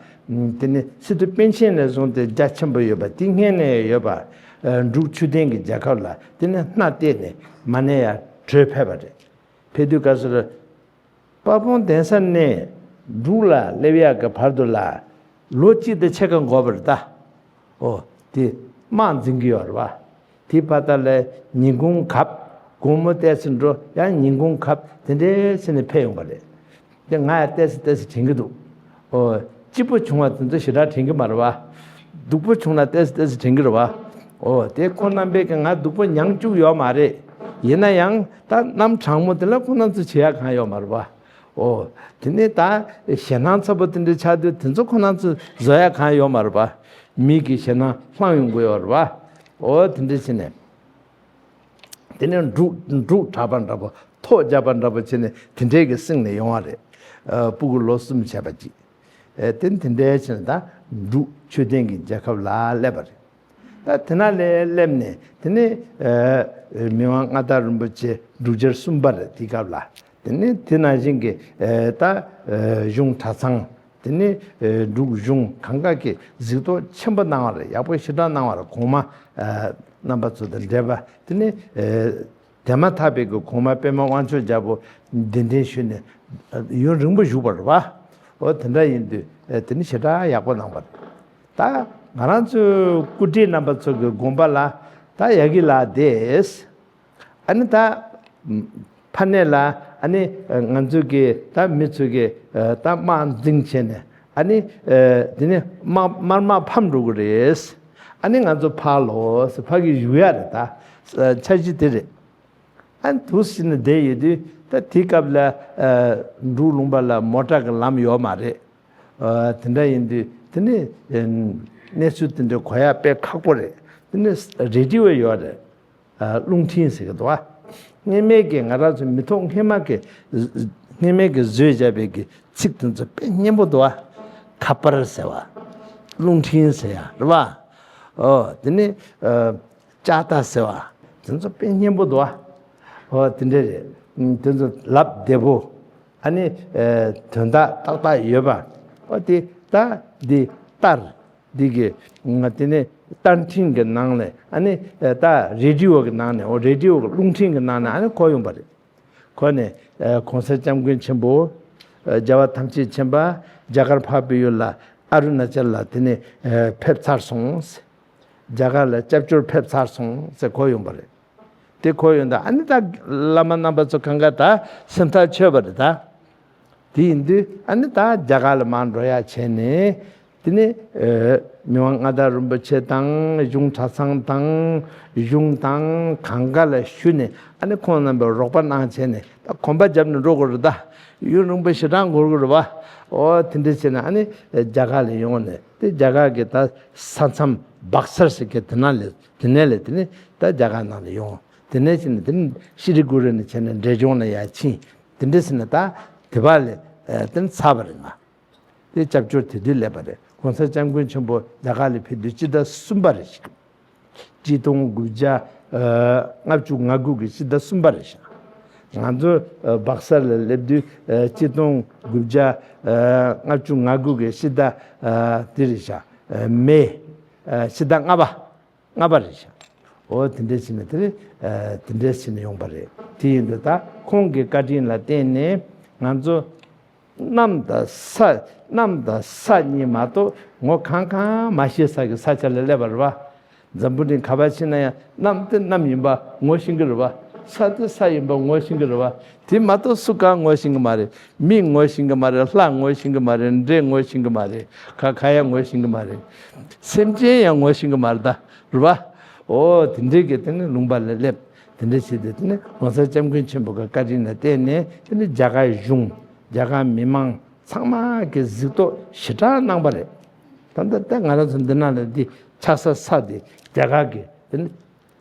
པ། དེ་ནི་སི་ཏུ་པཎ་ཆེན་ནས་བཟུང་སྟེ་རྒྱ་ཆེན་པོ་ཡོད་པ་དེ་སྔོན་ནས་ཡོད་པ། འབྲུག་ཆོས་ལྡན་གྱི་རྒྱལ་ཁབ་ལ་དེ་ནི་སྣ་གཏད་ནས་མ་ཎི་ཡང་ བྲོས་ཕེབས་པ་རེད། ཕེབས་དུས་སྐབས་སུ་དཔལ་སྤུངས་གདན་ས་ནས་འབྲུག་ལ་སླེབས་ཡག་གི་བར་དུ་ལ་ལོ་གཅིག་དང་ཕྱེད་ཀ་འགོར་བ་རེད་ད། ཨོ། དེ་དམག་འཛིང་གི་ཡོད་རེད་བ། དེ་བར་དག་ལ་ཉིན་གུང་གབ། དགོང་མོ་ཏོག་ཙམ་འགྲོ། ཡང་ཉིན་གུང་གབ། དེ་འདྲའི་བྱས་ནས་ཕེབས་ཡོང་བ་རེད། དེ་ང་ཡང་ཏོག་ཙམ་ཏོག་ཙམ་དྲན་གྱི་འདུག་ཨོ། སྐྱིད་པོ་བྱུང་བ་དེ་ཚོ་ཞེ་དྲག་དྲན་གྱི་མ་རེད་བ། སྡུག་པོ་བྱུང་ན་ཏོག་ཙམ་ཏོག་ཙམ་དྲན་གྱི་རེད་བ། ཨོ། དེ་ཁོང་རྣམ་པས་ཀྱི་ང་སྡུག་པོ་མྱངས་བཅུག་ཡོད་མ་རེད། ཡིན་ན་ཡང་ད་གནམ་གྲང་མོ་དེ་ལ་ཁོང་རྣམ་ཚོ་བྱེད་ཡག་གང་ཡོད་མ་རེད་བ། ཨོ། དེ་ནས་ད་ཞེད་སྣང་ཚ་པོ་དེ་འདྲ་ཆགས་དུས་དེ་ཚོ་ཁོང་རྣམ་ཚོ་བཟོ་ཡག་གང་ཡོད་མ་རེད་བ། མི་གི་ཞེད་སྣང་ལྷང་ཡོང་གི་ཡོད་རེད་བ། ཨོ། དེ་འདྲ་བྱས་ནས། དེ་ནས་འབྲུག་འབྲུག་གྲགས་པ་འདྲ་པོ། ཐོག་བརྒྱབ་པ་འདྲ་པོ་བྱས་ནས་དེ་འདྲའི་གི་བསྲིངས་ནས་ཡོང་བ་རེད། ཨ། སྤུ་གུ་ལོ་གསུམ་བྱས་པ་ཅིག་ཨ། དེ་དེ་འདྲའི་བྱས་ནས་ད་འབྲུག་ཆོས་ལྡན་གྱི་རྒྱལ་ཁབ་ལ་སླེབས་པ་རེད། ད་དེ་ན་ལས་སླེབས་ནས་དེ་ནས། ཨ། མི་དབང་མངའ་བདག་རིན་པོ་ཆེ་འབྲུག་བརྒྱུད་གསུམ་པ་རེད། དེ་སྐབས་ལ། དེ་ནས་དེ་ནང་བཞིན་གྱི། ཨ། ད། ཨ། གཞུང་གྲྭ་ཚང་། དེ་ནས། ཨ། འབྲུག་གཞུང་གང་ག་གིས་གཟིགས་རྟོག་ཆེན་པོ་གནང་བ་རེད། ཡག་པོ་ཞེ་དྲག་གནང་བ་རེད། གོང་མ། ཨ། རྣམ་པ་ཚོ་དང་འབྲེལ་བ། དེ་ནས། ཨ། དེ་མ་ཐག་པའི་གི་གོང་མ་པདྨ་དབང་ཕྱུག་རྒྱལ་པོ་གདན་འདྲེན་ཞུས་ནས། ཨ། ཡུན་རིང་པོ་བཞུགས་པ་རེད་བ། འོ། དེ་འདྲ་ཡིན་དུས། ཨ། དེ་ནི་ཞེ་དྲག་ཡག་པོ་གནང་བ་རེད། ད་ང་རང་ཚོའི་སྐུ་བགྲེས་རྣམ་པ་ཚོ་གི་དགོངས་པ་ལ་ད་ཡ་གི་ལ་དེས། ཨ་ནི་ད་ཕ་ནས་ལ། ཨ་ནི་ང་ཚོ་གི་ད་མི་ཚོ་གི་ད་དམག་འཛིང་བྱས་ནས། ཨ་ནི་དེ་ནི་དམག་དམར་དམག་ཕམ་འགྲོ་གི་རེད། ཨ་ནི་ང་ཚོ་ཕར་ལོག་ཕ་གི་བཞུགས་ཡ་རེད། ད་འཆར་གཞི་དེ་རེད། ཨ་ནི་འདུག་སེ་བྱས་ནས་བསྡད་ཡོད་དུས། ད་དེའི་སྐབས་ལ་འབྲུག་ལུང་པ་ལ་མོ་ཊ་གི་ལམ་ཡོད་མ་རེད། ཨ། དེ་འདྲ་ཡིན་དུས་དེ་ནི་གནས་ཚུལ་དེ་འདྲ་གོ་ཡག་དཔེ་ཁག་པོ་རེད། དེ་ནི་རེ་ཌི་ཡོ་ཡོད་རེད། ཨ། རླུང་འཕྲིན་ཟེར་གི་འདུག་བ། སྔོན་མའི་གི་ང་རང་ཚོ་མི་ཐོག་སྔོན་མ་གི། སྔོན་མའི་གི་བཟོས་བཞག་པའི་གི་ཚིག་དེ་ཚོ་དཔེ་སྙན་པོ་འདུག་བ། ཁ་པར་ཟེར་བ། རླུང་འཕྲིན་ཟེར་ཡ་རེད་བ། ཨོ། དེ་ནི། ཨ། ལྕགས་རྟ་ཟེར་བ། དེ་ཚོ་དཔེ་སྙན་པོ་འདུག་བ། ཨོ། དེ་འདྲ་རེད། དེ་ཚོ་ལབ་བདེ་པོ། ཨ་ནི། ཨ། དོན་དག་ཏག་ཏག་ཡོད་པ། ཨོ། དེ་ད་འདི་ལྟར། འདི་གི་ང་དེ་ནས་རྟ་འཕྲིན་གྱི་ནང་ནས། ཨ་ནི་ད་རེ་ཌི་ཡོ་གི་ནང་ནས། འོ། རེ་ཌི་ཡོ་གི་རླུང་འཕྲིན་གྱི་ནང་ནས་ཨ་ནི་གོ་ཡོང་པ་རེད། གོ་ནས། ཨ། གོང་ས་སྐྱབས་མགོན་ཆེན་པོ། ཨ། རྒྱལ་བ་ཐམས་ཅད་མཁྱེན་པ་རྒྱ་གར་འཕགས་པའི་ཡུལ་ལ། ཨ་རུ་ན་ཅལ་ལ་དེ་ནས། ཨ། ཕེབས་ཚར་སོང་། རྒྱ་གར་ལ་སྐྱབས་བཅོལ་ཕེབས་ཚར་སོང་ཟེར་གོ་ཡོང་པ་རེད། དེ་གོ་ཡོང་དུས་ཨ་ནི་ད་བླ་མ་རྣམ་པ་ཚོ་གང་ག་ད་སེམས་ཐག་ཆོད་པ་རེད་ད། དེ་ཡིན་དུས་ཨ་ནི་ད་རྒྱ་གར་ལ་མར་འགྲོ་ཡག་བྱས་ནས། དེ་ནས། ཨ། མི་དབང་མངའ་བདག་རིན་པོ་ཆེ་དང་། གཞུང་གྲྭ་ཚང་དང་། གཞུང་དང་གང་ག་ལ་ཞུས་ནས། ཨ་ནི་ཁོང་རྣམ་པས་རོགས་པ་གནང་བྱས་ནས། ད་གོམ་པ་བརྒྱབ་ནས་འགྲོ་དགོས་རེད་ད། ཡུན་རིང་པོ་ཞེ་དྲག་འགོར་གི་རེད་བ། ཨོ། དེ་འདྲ་བྱས་ནས་ཨ་ནི་རྒྱ་གར་ལ་ཡོང་ནས། དེ་རྒྱ་གར་གྱི་ད་ས་མཚམས་སྦག་སར་ཟེར་གི་དེ་ནང་ལ། དེ་ནས་ལ་དེ་ནས་ད་རྒྱ་གར་ནང་ལ་ཡོང་། དེ་ནས་བྱས་ནས་དེ་ནས་ཤི་ལི་གུ་རི་ནས་བྱས་ནས་འབྲས་ལྗོངས་ལ་ཡར་ཕྱིན། དེ་འདྲ་བྱས་ནས་ད་དེ་བ་ལ། ཨ། དེ་ནས་ཚར་བ་རེད་ང་། དེ་སྐྱབས་བཅོལ་དེ་དུས་སླེབས་པ་རེད། གོང་ས་སྐྱབས་མགོན་ཆེན་པོ་རྒྱ་གར་ལ་ཕེབས་དུས་སྤྱི་ཟླ་གསུམ་པ་རེད་ཤག་གཅིག་སྟོང་དགུ་བརྒྱ། ཨ། ལྔ་བཅུ་ང་དགུ་གི་སྤྱི་ཟླ་གསུམ་པ་རེད་ཤག་ང་ཚོ། ཨ། སྦག་སར་ལ་སླེབས་དུས། ཨ། གཅིག་སྟོང་དགུ་བརྒྱ། ཨ། ལྔ་བཅུ་ང་དགུ་གི་སྤྱི་ཟླ། ཨ། དེ་རེད་ཤག་ཨ། མེ། ཨ། སྤྱི་ཟླ་ལྔ་པ། ལྔ་པ་རེད་ཤག་འོ། དེ་འདྲ་བྱས་ནས་དེ། ཨ། དེ་འདྲ་བྱས་ནས་ཡོང་པ་རེད། དེ་ཡིན་དུས་ད་ཁོང་གི་བཀའ་དྲིན་ལ་བརྟེན་ནས་ང་ཚོ། གནམ་དང་ས། གནམ་དང་ས་གཉིས་མ་གཏོགས་ངོ་གང་གང་མ་ཤེས་ས་གི་ས་ཆ་ལ་སླེབས་པ་རེད་བ། འཛམ་བུ་གླིང་ག་པར་ཕྱིན་ན་ཡང་གནམ་དེ་གནམ་ཡིན་པ་ངོ་ཤེས་ཀྱི་རེད་བ། ས་དེ་ས་ཡིན་པ་ངོ་ཤེས་ཀྱི་རེད་བ། དེ་མ་གཏོགས་སུ་གང་ངོ་ཤེས་ཀྱི་མ་རེད། མི་ངོ་ཤེས་ཀྱི་མ་རེད། ལྷ་ངོ་ཤེས་ཀྱི་མ་རེད། འདྲེ་ངོ་ཤེས་ཀྱི་མ་རེད། ག་ག་ཡང་ངོ་ཤེས་ཀྱི་མ་རེད། སེམས་ཅན་ཡང་ངོ་ཤེས་ཀྱི་མ་རེད་ད། རེད་བ། འོ། དེ་འདྲའི་གི་དེ་ནི་ལུང་པ་ལ་སླེབས། དེ་འདྲ་བྱས་ཏེ་དེ་ནི་༸གོང་ས་༸སྐྱབས་མགོན་ཆེན་པོ་གི་བཀའ་དྲིན་ལ་བརྟེན་ནས་དེ་ནི་རྒྱ་གར་གཞུང་། རྒྱ་གར་མི་མང་ཚང་མ་གིས་གཟིགས་རྟོག་ཞེ་དྲག་གནང་པ་རེད། ད་ལྟ་ད་ང་རང་ཚོ་འདི་ན་ལ་འདི་ཆགས་ས་ས་དེ་རྒྱ་གར་གི་དེ་ནི་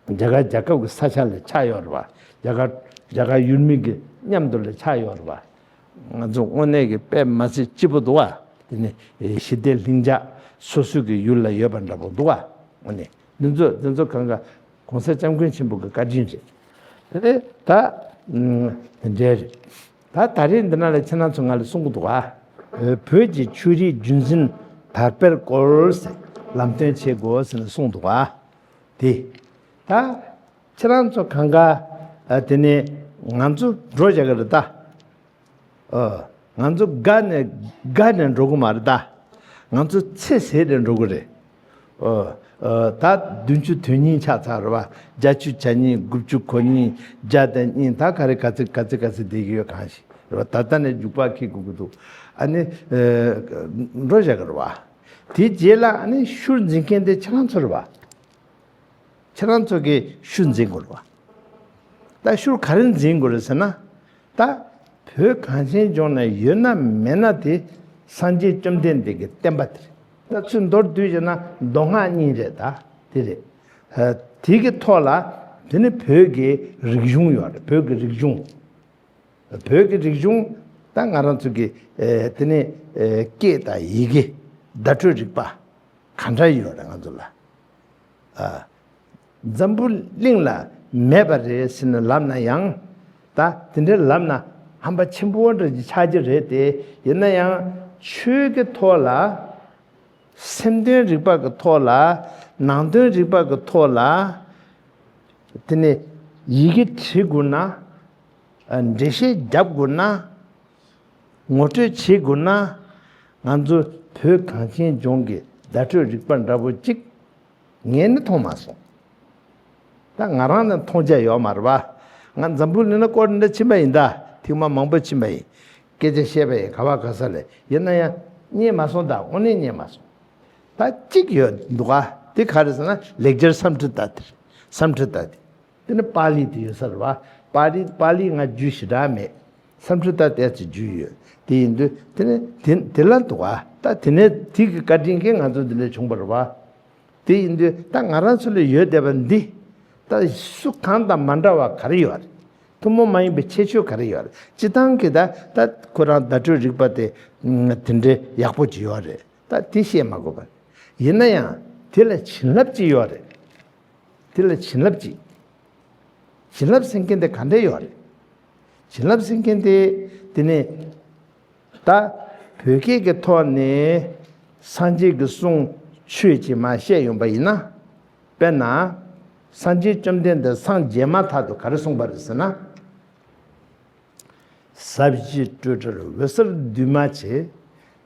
རྒྱ་གར་རྒྱལ་ཁབ་ཀྱི་ས་ཆ་ལ་ཆགས་ཡོད་རེད་བ། རྒྱ་གར་རྒྱ་གར་ཡུལ་མི་གི་མཉམ་དུ་ལ་ཆགས་ཡོད་རེད་བ། ང་ཚོ་དངོས་གནས་ཀྱི་དཔེ་མ་སྲིད་སྐྱིད་པོ་འདུག་བ། དེ་ནི་ཞི་བདེ་ལྷིང་འཇགས་སོ་སོ་གི་ཡུལ་ལ་ཡོད་པ་འདྲ་པོ་འདུག་བ། དངོས་གནས་འདི་ཚོ་འདི་ཚོ་གང་ག་༸གོང་ས་༸སྐྱབས་མགོན་ཆེན་པོ་གི་བཀའ་དྲིན་རེད། དེ་ནས་ད་དེ་འདྲའི་རེད། ད་ད་རེས་འདི་ན་ལ་ཁྱེད་རང་ཚོ་ང་ལ་གསུང་གི་འདུག་བ། བོད་ཀྱི་ཆོས་རིག་རྒྱུན་འཛིན་དར་སྤེལ་སྐོར་ཟེར་ལམ་སྟོན་བྱེད་དགོས་ཟེར་ནས་གསུངས་འདུག་བ། དེ། ད་ཁྱེད་རང་ཚོ་གང་ག་ཨ། དེ་ནས་ ང་ཚོ་འགྲོ་བཞག་གི་རེད་ད། ཨ། ང་ཚོ་དགའ་ནས་དགའ་ནས་འགྲོ་གི་མ་རེད་ད། ང་ཚོ་ཚེ་ཟད་ནས་འགྲོ་གི་རེད། ཨ། ཨ། ད་བདུན་ཅུ་དོན་གཉིས་ཆགས་ཚར་རེད་བ། བརྒྱད་ཅུ་གྱ་གཉིས། དགུ་བཅུ་གོ་གཉིས། བརྒྱ་དང་གཉིས། ད་ག་རེ་ག་ཚོད་ག་ཚོད་ག་ཚོད་བསྡད་ཀྱི་ཡོད་གང་ཤེས་རེད་བ། ད་ལྟ་ནས་རྒྱུག་པ་འཁྱེར་དགོས་ཀྱི་འདུག། ཨ་ནི། ཨ། འགྲོ་བཞག་གི་རེད་བ། དེའི་རྗེས་ལ་ཨ་ནི་ཤུལ་འཛིན་མཁན་དེ་ཁྱེད་རང་ཚོ་རེད་བ། ཁྱེད་རང་ཚོ་གིས་ཤུལ་འཛིན་དགོས་རེད་བ། ད་ཤུལ་ག་རེ་འཛིན་དགོས་རེད་ཟེར་ན། ད་བོད་གངས་ཅན་ལྗོངས་ན་ཡོད་ན་མེད་ན་དེ་སངས་རྒྱས་བཅོམ་ལྡན་འདས་ཀྱི་བསྟན་པ་དེ་རེད། ད་ཚུར་མདོར་བསྡུས་བྱས་ན་མདོ་སྔགས་གཉིས་རེད་ད། དེ་རེད། ཨ། དེ་གི་ཐོག་ལ་དེ་ནི་བོད་ཀྱི་རིག་གཞུང་ཡོད་རེད། བོད་ཀྱི་རིག་གཞུང་། བོད་ཀྱི་རིག་གཞུང་། ད་ང་རང་ཚོ་གི། ཨེ། དེ་ནི། ཨེ། སྐད་དང་ཡི་གེ། བརྡ་སྤྲོད་རིག་པ། ག་འདྲ་ཡོད་རེད་ང་ཚོ་ལ། ཨ། འཛམ་བུ་གླིང་ལ་མེད་པ་རེད་ཟེར་ནས་ལབ་ན་ཡང་། ད་དེ་འདྲ་ལབ་ན་ཧམ་པ་ཆེན་པོ་འདྲ་ཅིག་ཆགས་ཀྱི་རེད་དེ། ཡིན་ན་ཡང་ཆོས་ཀྱི་ཐོག་ལ། སེམས་དོན་རིག་པ་གི་ཐོག་ལ། ནང་དོན་རིག་པ་གི་ཐོག་ལ། དེ་ནས་ཡི་གེ་བྲིས་དགོས་ན། ཨ། འགྲེལ་བཤད་རྒྱབ་དགོས་ན། ངོ་སྤྲོད་བྱེད་དགོས་ན། ང་ཚོ་བོད་གངས་ཅན་ལྗོངས་ཀྱི་བརྡ་སྤྲོད་རིག་པ་འདྲ་པོ་གཅིག་ངས་ནི་མཐོང་མ་སོང་། ད་ང་རང་ནི་མཐོང་རྒྱ་ཡོད་མ་རེད་པ། ང་འཛམ་བུ་གླིང་ན་སྐོར་འདི་ཕྱིན་པ་ཡིན་ད། ཐེངས་མ་མང་པོ་ཕྱིན་པ་ཡིན། སྐད་ཆ་བཤད་པ་ཡིན། ག་བ་ག་ས་ལ། ཡིན་ན་ཡང་རྙེད་མ་སོང་ད། དངོས་གནས་རྙེད་མ་སོང་། ད་གཅིག་ཡོད་འདུག་ག། དེ་ག་རེ་ཟེར་ན་ལེགས་སྦྱར་སཾ་སྐྲྀ་ཏ་དེ་རེད། སཾ་སྐྲྀ་ཏ་དེ། དེ་ནི་པཱ་ལི་དེ་ཡོད་ས་རེད་བ། པཱ་ལི། པཱ་ལི་ང་རྒྱུས་ཞེ་དྲག་མེད། སཾ་སྐྲྀ་ཏ་ཏོག་ཙམ་རྒྱུས་ཡོད། དེ་ཡིན་དུས་དེ་ནི་དེ་དེ་ལ་འདུག་ག། ད་དེ་ནས་དེ་གི་བཀའ་དྲིན་གྱིས་ང་ཚོ་འདི་ལ་བྱུང་བ་རེད་བ། དེ་ཡིན་དུས་ད་ང་རང་ཚོ་ལ་ཡོད་བསྡད་པ་འདི། ད་སུ་གང་དང་མ་འདྲ་བ་ག་རེ་ཡོད་རེད། ཐུན་མོང་མ་ཡིན་པའི་ཁྱད་ཆོས་ག་རེ་ཡོད་རེད། སྤྱིར་བཏང་གི་ད་ད་ཁོ་རང་བརྡ་སྤྲོད་རིག་པ་དེ་དེ་འདྲའི་ཡག་པོ་ཅིག་ཡོད་རེད། ད་དེ་བཤད་མ་དགོས་པ། ཡིན་ན་ཡང་དེ་ལ་བྱིན་རླབས་ཅིག་ཡོད་རེད། དེ་ལ་བྱིན་རླབས་ཅིག། བྱིན་རླབས་ཟེར་མཁན་དེ་ག་འདྲ་ཡོད་རེད། བྱིན་རླབས་ཟེར་མཁན་དེ། དེ་ནས་ད་བོད་སྐད་ཀྱི་ཐོག་ནས་སངས་རྒྱས་ཀྱི་གསུང་ཆོས་ཅིག་མར་བཤད་ཡོང་པ་ཡིན་ན། དཔེར་ན། སངས་རྒྱས་བཅོམ་ལྡན་འདས་སངས་རྒྱས་མ་ཐག་ཏུ་ག་རེ་གསུངས་པ་རེད་ཟེར་ན། ཟབ་ཞི་སྤྲོས་བྲལ་འོད་གསལ་འདུས་མ་བྱས།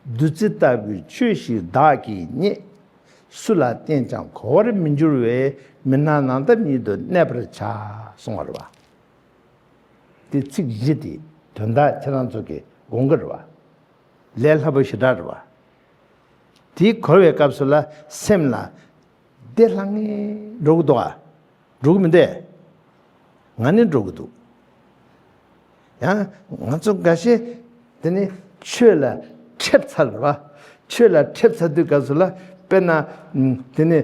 བདུད་རྩི་ལྟ་བུའི་ཆོས་ཤིག་བདག་གིས་རྙེད། སུ་ལ་བསྟན་ཀྱང་གོ་བར་མི་འགྱུར་བས། མི་སྣང་ནམ་མཁའ་ཉིད་དུ་གནས་པར་བྱ། གསུངས་པ་རེད་བ། དེ་ཚིག་བཞི་དེ་དོན་དག་ཁྱེད་རང་ཚོ་གིས་དགོངས་ཀྱི་རེད་བ། ལས་སླ་པོ་ཞེ་དྲག་རེད་བ། དེ་གོ་བའི་སྐབས་སུ་ལ་སེམས་ལ་བདེ་ལྷང་ངེ་འགྲོ་གི་འདུག་ག། འགྲོ་གི་མི་འདུག། ང་ནི་འགྲོ་གི་འདུག། ཡང་ང་ཚོ་འགའ་ཤས་དེ་ནི་ཆོས་ལ་ཁྲེལ་ཚར་བ། ཆོས་ལ་ཁྲེལ་ཚར་དུས་སྐབས་སུ་ལ། དཔེར་ན། ཨུམ། དེ་ནི་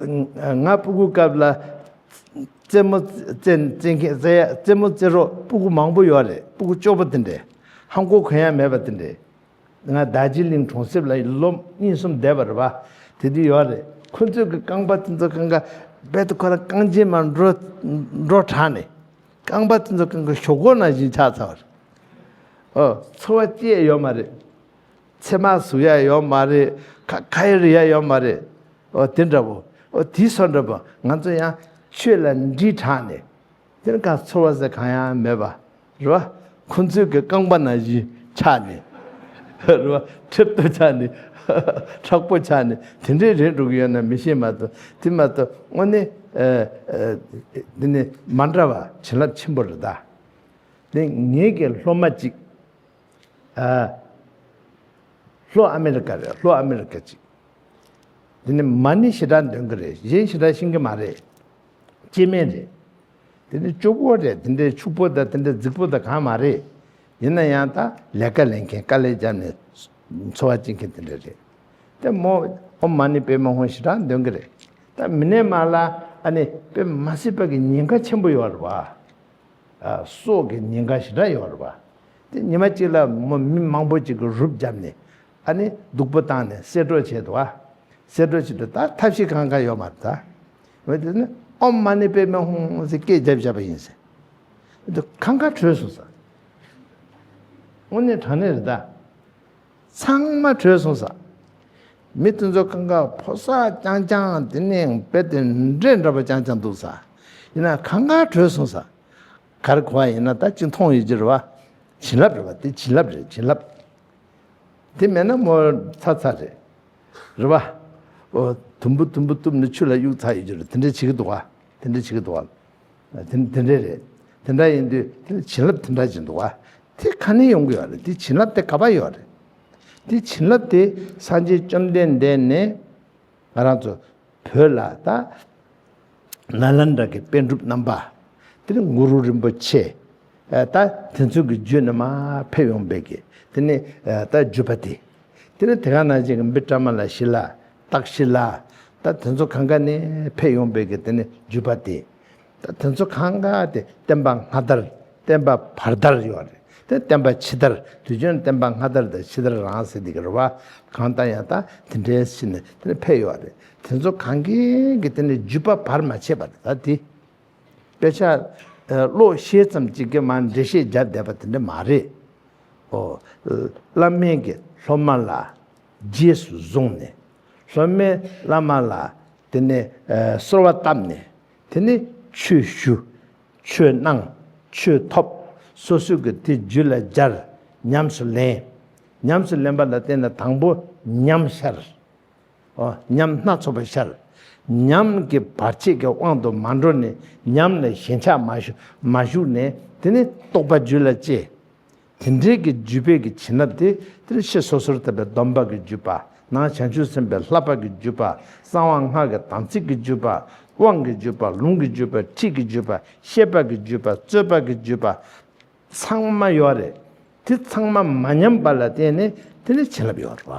ཨ། ང་སྤུ་གུའི་སྐབས་ལ་རྩེད་མོ་རྩེ་རྩེ་མཁན་རྩེ་ཡ། རྩེད་མོ་རྩེ་རོགས་སྤུ་གུ་མང་པོ་ཡོད་རེད། སྤུ་གུ་སྐྱོ་པོ་དེ་འདྲས། ཧམ་གོ་གོན་ཡ་མེད་པ་དེ་འདྲས། ང་རྡོ་རྗེ་གླིང་གྲོང་གསེབ་ལ་ལོ་གཉིས་གསུམ་བསྡད་པ་རེད་བ། དེ་དུས་ཡོད་རེད། ཁོ་ཚོས་ཀྱི་རྐང་པ་དེ་ཚོ་གང་ག་རྦད་དེ་ཁོ་རང་རྐང་རྗེན་མར་འགྲོ་འགྲོ་དྲགས་ནས། རྐང་པ་དེ་ཚོ་གང་ག་ཞོག་ཁོག་ནང་བཞིན་ཆགས་ཚར་བ་རེད། ཨོ། འཚོ་བ་སྐྱེལ་ཡོད་མ་རེད། ཚེར་མ་ཟུག་ཡ་ཡོད་མ་རེད། ཁ་ཁ་ཡ་རེག་ཡ་ཡོད་མ་རེད། ཨོ། དེ་འདྲ་བོ། ཨོ། དེ་སོགས་འདྲ་བོ། ང་ཚོ་ཡང་ཆོས་ལ་འདྲིས་དྲགས་ནས། དེར་ག་ཚོར་བ་ཟེར་གང་ཡང་མེད་པ་རེད་བ། ཁོ་ཚོའི་གི་རྐང་པ་ནང་བཞིན་ཆགས་ནས། རེད་བ། ཁྲེལ་ཏོ་ཆགས་ནས། མཁྲེགས་པོ་ཆགས་ནས། དེ་འདྲའི་རེད་འགྲོ་གི་ཡོད་ན་མི་ཤེས་མ་གཏོགས། དེ་མ་གཏོགས་དངོས་གནས། ཨ། ཨ། འདི་ནི་མ་འདྲ་བ་བྱིན་རླབས་ཆེན་པོ་རེད་ད། དེ་ངེད་ཀྱི་སློབ་མ་གཅིག། ཨ། ལྷོ་ཨ་མེ་རི་ཀ་རེད། ལྷོ་ཨ་མེ་རི་ཀ་གཅིག། དེ་ནི་མ་ཎི་ཞེ་དྲག་འདོན་གི་རེད། གཞན་ཞེ་དྲག་ཤེས་ཀྱི་མ་རེད། སྐྱེ་དམན་རེད། དེ་ནི་སྐྱོ་པོ་རེད། དེ་འདྲའི་ཕྱུག་པོ་དང་དེ་འདྲའི་རྫིག་པོ་དང་གང་མ་རེད། ཡིན་ན་ཡང་ད་ལས་ཀ་ལས་མཁན། དཀའ་ལས་བརྒྱབ་ནས་འཚོ་བ་སྐྱེལ་མཁན་དེ་འདྲ་རེད། དེ་མོ་ཨོཾ་མ་ཎི་པདྨེ་ཧཱུྃ་ཞེ་དྲག་འདོན་གི་རེད། ད་མི་ནས་མ་ལ་ཨ་ནི་དཔེ་མ་སྲིད་པ་གི་ཉེན་ཁ་ཆེན་པོ་ཡོད་རེད་བ། ཨ། སྲོག་གི་ཉེན་ཁ་ཞེ་དྲག་ཡོད་རེད་བ། དེ་ཉི་མ་གཅིག་ལ་མོ་མི་མང་པོ་ཅིག་གི་རུབ་བརྒྱབ་ནས། ཨ་ནི་སྡུག་པོ་བཏང་ནས་གསེད་གྲོགས་བྱས་འདུག་ཨ། གསེད་གྲོགས་བྱས་འདུག། ད་ཐབས་ཤེས་གང་ག་ཡོད་མ་རེད་ད། འོ། དེ་ནི་ཨོཾ་མ་ཎི་པདྨེ་ཧཱུྃ་ཟེར་སྐད་བརྒྱབ་བཞག་པ་ཡིན་ཟེར། དེ་གང་ག་བྲོས་སོང་ཟེར། དངོས་གནས་དྲང་གནས་རེད་ད། ཚང་མ་བྲོས་སོང་ཟེར། མི་དེ་ཚོ་གང་ག་ཕོ་གསར་རྐྱང་རྐྱང་། དེ་ནས་དཔེ་དེ་འདྲས་འདྲ་པོ་རྐྱང་རྐྱང་འདུག་ཟེར། ཡིན་ན་གང་ག་བྲོས་སོང་ཟེར། ག་རེ་གོ་བ་ཡིན་ན་ད་གཅིག་མཐོང་ཡོད་ཀྱི་རེད་བ། བྱིན་རླབས་རེད་བ། དེ་བྱིན་རླབས་རེད། བྱིན་རླབས། དེ་མེད་ན་མོ་ཚར་ཚར་རེད། རེད་བ། ཨོ། དུམ་བུ་དུམ་བུ་གཏུབ་ནས་ཆུ་ལ་གཡུག་ཚར་ཡོད་ཀྱི་རེད། དེ་འདྲ་བྱེད་ཀྱི་འདུག་བ། དེ་འདྲ་བྱེད་ཀྱི་འདུག་བ། དེ་དེ་འདྲ་རེད། དེ་འདྲ་ཡིན་དུས་དེ་ལ་བྱིན་རླབས་དེ་འདྲ་ཅིག་འདུག་བ། དེ་ག་ནས་ཡོང་གི་ཡོད་རེད། དེ་བྱིན་རླབས་དེ་ག་པར་ཡོད་རེད། དེ་བྱིན་རླབས་དེ་སངས་རྒྱས་བཅོམ་ལྡན་འདས་ནས་ང་རང་ཚོ་བོད་ལ་ད་ནཱ་ལེནྡྲ་གི་པཎ་གྲུབ་རྣམ་པ། དེ་ནས་གུ་རུ་རིན་པོ་ཆེ། ད་དེ་ཚོ་གི་བརྒྱུད་ནས་མར་ཕེབས་ཡོང་པའི་གི་དེ་ནས་ད་བརྒྱུད་པ་དེ། དེ་ནས་དེ་ག་ནང་བཞིན་གྱི་བི་ཀྲ་མ་ལ་ཤཱི་ལ། ཏཀ་ཤི་ལ། ད་དེ་ཚོ་གང་ག་ནས་ཕེབས་ཡོང་པའི་གི་དེ་ནས་བརྒྱུད་པ་དེ། ད་དེ་ཚོ་གང་ག་དེ་བསྟན་པ་སྔ་དར། བསྟན་པ་བར་དར་ཡོད་རེད། དེ་བསྟན་པ་ཕྱི་དར། དུས་རྒྱུན་བསྟན་པ་སྔ་དར་དང་ཕྱི་དར་རང་ཟེར་དེ་གི་རེད་བ། གང་ལྟར་ཡང་ད་དེ་འདྲའི་ཕྱིར་ནས་དེ་ནས་ཕེབས་ཡོད་རེད། དེ་ཚོ་གང་གིས་གི་དེ་ནས་བརྒྱུད་པ་བར་མ་ཆད་པ་རེད། ད་དེ། དཔེ་ཆ། ཨ། ཀློག་ཤེས་ཙམ་གཅིག་གིས་མར་འགྲེལ་བཤད་བརྒྱབ་བསྡད་པ་དེ་འདྲ་མ་རེད། ཨོ། བླ་མས་ཀྱི་སློབ་མ་ལ་རྗེས་སུ་བཟུང་ནས། སློབ་མས་བླ་མ་ལ་དེ་ནས་ཨ་གསོལ་བ་བཏབ་ནས། དེ་ནས་ཆོས་ཞུ། ཆོས་གནང་། ཆོས་ཐོབ། སོ་སོས་ཀྱི་དེ་རྒྱུད་ལ་སྦྱར། ཉམས་སུ་ལེན། ཉམས་སུ་ལེན་པ་ལ་བརྟེན་ནས་དང་པོ་ཉམས་ཤར། ཨོ། ཉམས་སྣ་ཚོགས་པ་ཤར། ཉམས་ཀྱི་བར་ཆད་ཀྱི་དབང་དུ་མ་འགྲོ་ནས་ཉམས་ལ་ཞེན་ཆགས་མ་ཞུགས། མ་ཞུགས་ནས་དེ་ནས་རྟོགས་པ་རྒྱུད་ལ་སྐྱེ། དེ་འདྲའི་གི་བརྒྱུད་པའི་གི་བྱིན་རླབས་དེ་དེ་ནས་ཕྱི་སོ་སོར་བརྟགས་པའི་སྡོམ་པ་གི་བརྒྱུད་པ། ནང་བྱང་ཆུབ་སེམས་དཔའི་བསླབ་པ་གི་བརྒྱུད་པ། གསང་བ་སྔགས་ཀྱི་དམ་ཚིག་གི་བརྒྱུད་པ། དབང་གི་བརྒྱུད་པ། ལུང་གི་བརྒྱུད་པ། ཁྲིད་ཀྱི་བརྒྱུད་པ། བཤད་པ་གི་བརྒྱུད་པ། རྩོད་པ་གི་བརྒྱུད་པ། ཚང་མ་ཡོད་རེད། དེ་ཚང་མ་མ་ཉམས་པ་ལ་བརྟེན་ནས་དེ་ནས་བྱིན་རླབས་ཡོད་རེད་བ།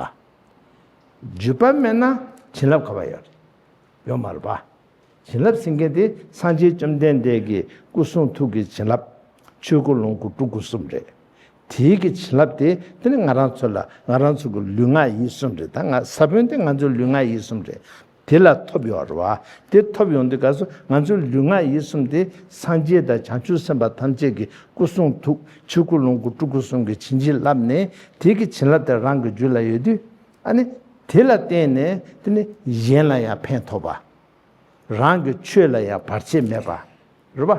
བརྒྱུད་པ་མེད་ན་བྱིན་རླབས་ག་པར་ཡོད་རེད། ཡོད་མ་རེད་བ། བྱིན་རླབས་ཟེར་མཁན་དེ་སངས་རྒྱས་བཅོམ་ལྡན་འདས་ཀྱི་སྐུ་གསུང་ཐུགས་ཀྱི་བྱིན་རླབས། ཆོས་སྐུ་ལོངས་སྐུ་སྤྲུལ་སྐུ་གསུམ་རེད། དེའི་གི་བྱིན་རླབས་དེ་དེ་ནི་ང་རང་ཚོ་ལ་ང་རང་ཚོ་གི་ལུས་ངག་ཡིད་གསུམ་རེད། ད་ང་ས་བོན་དེ་ང་ཚོའི་ལུས་ངག་ཡིད་གསུམ་རེད། དེ་ལ་ཐོབ་ཡོད་རེད་བ། དེ་ཐོབ་ཡོང་དུས་སྐབས་སུ་ང་ཚོའི་ལུས་ངག་ཡིད་གསུམ་དེ་སངས་རྒྱས་དང་བྱང་ཆུབ་སེམས་དཔའ་ཐམས་ཅད་ཀྱི་སྐུ་གསུང་ཐུགས། ཆོས་སྐུ་ལོངས་སྐུ་སྤྲུལ་སྐུ་གསུམ་གྱིས་བྱིན་གྱིས་བརླབས་ནས། དེ་གི་བྱིན་རླབས་དེ་རང་གི་རྒྱུད་ལ་ཡོད་དུས། ཨ་ནི་དེ་ལ་བརྟེན་ནས་དེ་ནི་གཞན་ལ་ཡང་ཕན་ཐོགས་པ། རང་གི་ཆོས་ལ་ཡང་བར་ཆད་མེད་པ། རེད་བ།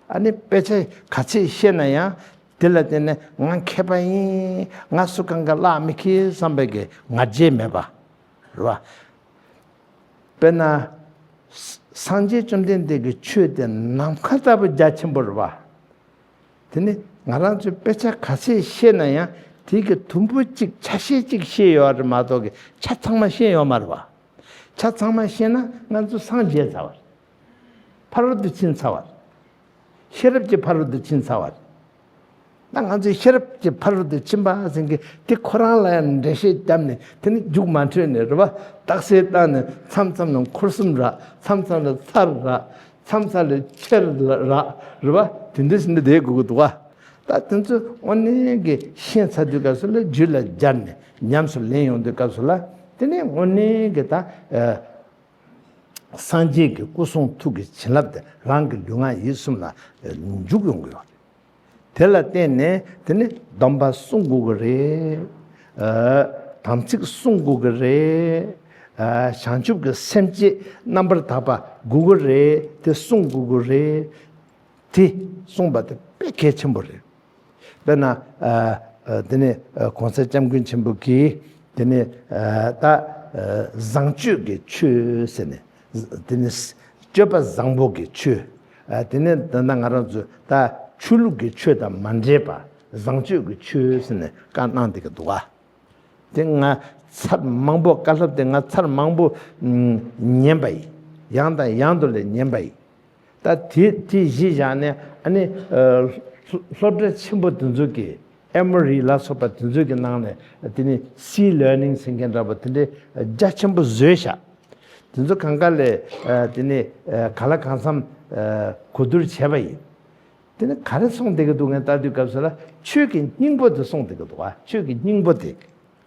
ཨ་ནི་དཔེ་ཆ་ག་ཚད་ཤེས་ན་ཡང་དེ་ལ་བརྟེན་ནས་ང་མཁས་པ་ཡིན། ང་སུ་གང་ག་བརླག་མི་ཁེལ་བསམ་པའི་གི་ང་རྒྱལ་མེད་པ། རེད་བ། དཔེར་ན། ས་སངས་རྒྱས་བཅོམ་ལྡན་འདས་ཀྱི་ཆོས་དེ་ནམ་མཁའ་ལྟ་བུ་རྒྱ་ཆེན་པོ་རེད་བ། དེ་ནི་ང་རང་ཚོས་དཔེ་ཆ་ག་ཚད་ཤེས་ན་ཡང་དེ་གི་དུམ་བུ་གཅིག་ཆ་ཤས་གཅིག་ཤེས་ཡོད་རེད་མ་གཏོགས་གི་ཆ་ཚང་མ་ཤེས་ཡོད་མ་རེད་བ། ཆ་ཚང་མ་ཤེས་ན་ང་ཚོ་སངས་རྒྱས་ཚར་བ་རེད། ཕ་རོལ་ཏུ་ཕྱིན་ཚར་བ་རེད། ཤེས་རབ་ཀྱི་ཕ་རོལ་ཏུ་ཕྱིན་ཚར་བ་རེད། ད་ང་ཚོས་ཤེས་རབ་ཀྱི་ཕ་རོལ་ཏུ་ཕྱིན་པ་ཟེར་མཁན་དེ་ཁོ་རང་ལ་ཡང་འགྲེལ་བཤད་བརྒྱབ་ནས་དེ་ནི་རྒྱུགས་མ་འཕྲོད་ནས་རེད་བ། རྟགས་གསལ་བཏང་ནས་མཚམས་མཚམས་ལ་འཁོར་གསུམ་རག་མཚམས་མཚམས་ལ་ཚར་རག་མཚམས་མཚམས་ལ་ཆེར་རག་རེད་བ། དེ་འདྲ་ཞིག་འདི་བསྡད་དགོས་ཀྱི་འདུག་བ། ད་དེ་ཚོ་དངོས་གནས་ཀྱི་ཤེས་ཚར་དུས་སྐབས་སུ་ལ་རྒྱུད་ལ་སྦྱར་ནས་ཉམས་སུ་ལེན་ཡོང་དུས་སྐབས་སུ་ལ་དེ་ནས་དངོས་གནས་ཀྱི་ད། སངས་རྒྱས་ཀྱི་སྐུ་གསུང་ཐུགས་ཀྱི་བྱིན་རླབས་དེ་རང་གི་ལུས་ངག་ཡིད་གསུམ་ལ་འཇུག་ཡོང་གི་ཡོད་རེད། དེ་ལ་བརྟེན་ནས་དེ་ནི་སྡོམ་པ་སྲུང་དགོས་ཀྱི་རེད། ཨ། དམ་ཚིག་སྲུང་དགོས་ཀྱི་རེད། ཨ། བྱང་ཆུབ་ཀྱི་སེམས་བསྐྱེད་རྣམ་པར་དག་པ་དགོས་ཀྱི་རེད། དེ་སྲུང་དགོས་ཀྱི་རེད། དེ་སྲུང་བ་དེ་དཔེ་གལ་ཆེན་པོ་རེད། དཔེར་ན། ཨ། ཨ། དེ་ནས་ཨ། གོང་ས་སྐྱབས་མགོན་ཆེན་པོ་གིས་དེ་ནས་ཨ། ད་ཨ། བཟང་སྤྱོད་ཀྱི་ཆོས་ཟེར་ནས། དེ་ནས་སྤྱོད་པ་བཟང་པོ་གི་ཆོས། ཨ། དེ་ནས་ད་ལྟ་ང་རང་ཚོ་ད་ཆོས་ལུགས་ཀྱི་ཆོས་དང་མ་འདྲེས་པ་བཟང་སྤྱོད་ཀྱི་ཆོས་ཟེར་ནས་བཀའ་གནང་བསྡད་ཀྱི་འདུག་ག་དེ་ང་ཚར་མང་པོ། བཀའ་སློབ་དེ་ང་ཚར་མང་པོ་ཉན་པ་ཡིན། ཡང་དང་ཡང་དུ་ལས་ཉན་པ་ཡིན། ད་དེ་དེ་གཞི་བཞག་ནས་ཨ་ནི་ཨ་སློབ་གྲྭ་ཆེན་པོ་དེ་ཚོ་གི་ཨེ་མོ་རི་ལ་སོགས་པ་དེ་ཚོ་གི་ནང་ནས་དེ་ནི་སི་ལར་ནིང་ཟེར་མཁན་འདྲ་པོ་དེ་འདྲའི་རྒྱ་ཆེན་པོ་བཟོས་བཞག་དེ་ཚོ་གང་ག་ལས་ཨ་དེ་ནི་ཨ་གང་ལ་གང་འཚམ་ཨ་གོ་བསྡུར་བྱས་པ་ཡིན། དེ་ནི་ག་རེ་གསུངས་བསྡད་ཀྱི་འདུག་ངས་ལྟ་དུས་སྐབས་སུ་ལ་ཆོས་ཀྱི་སྙིང་པོ་དེ་གསུངས་བསྡད་ཀྱི་འདུག་ག་ཆོས་ཀྱི་སྙིང་པོ་དེ།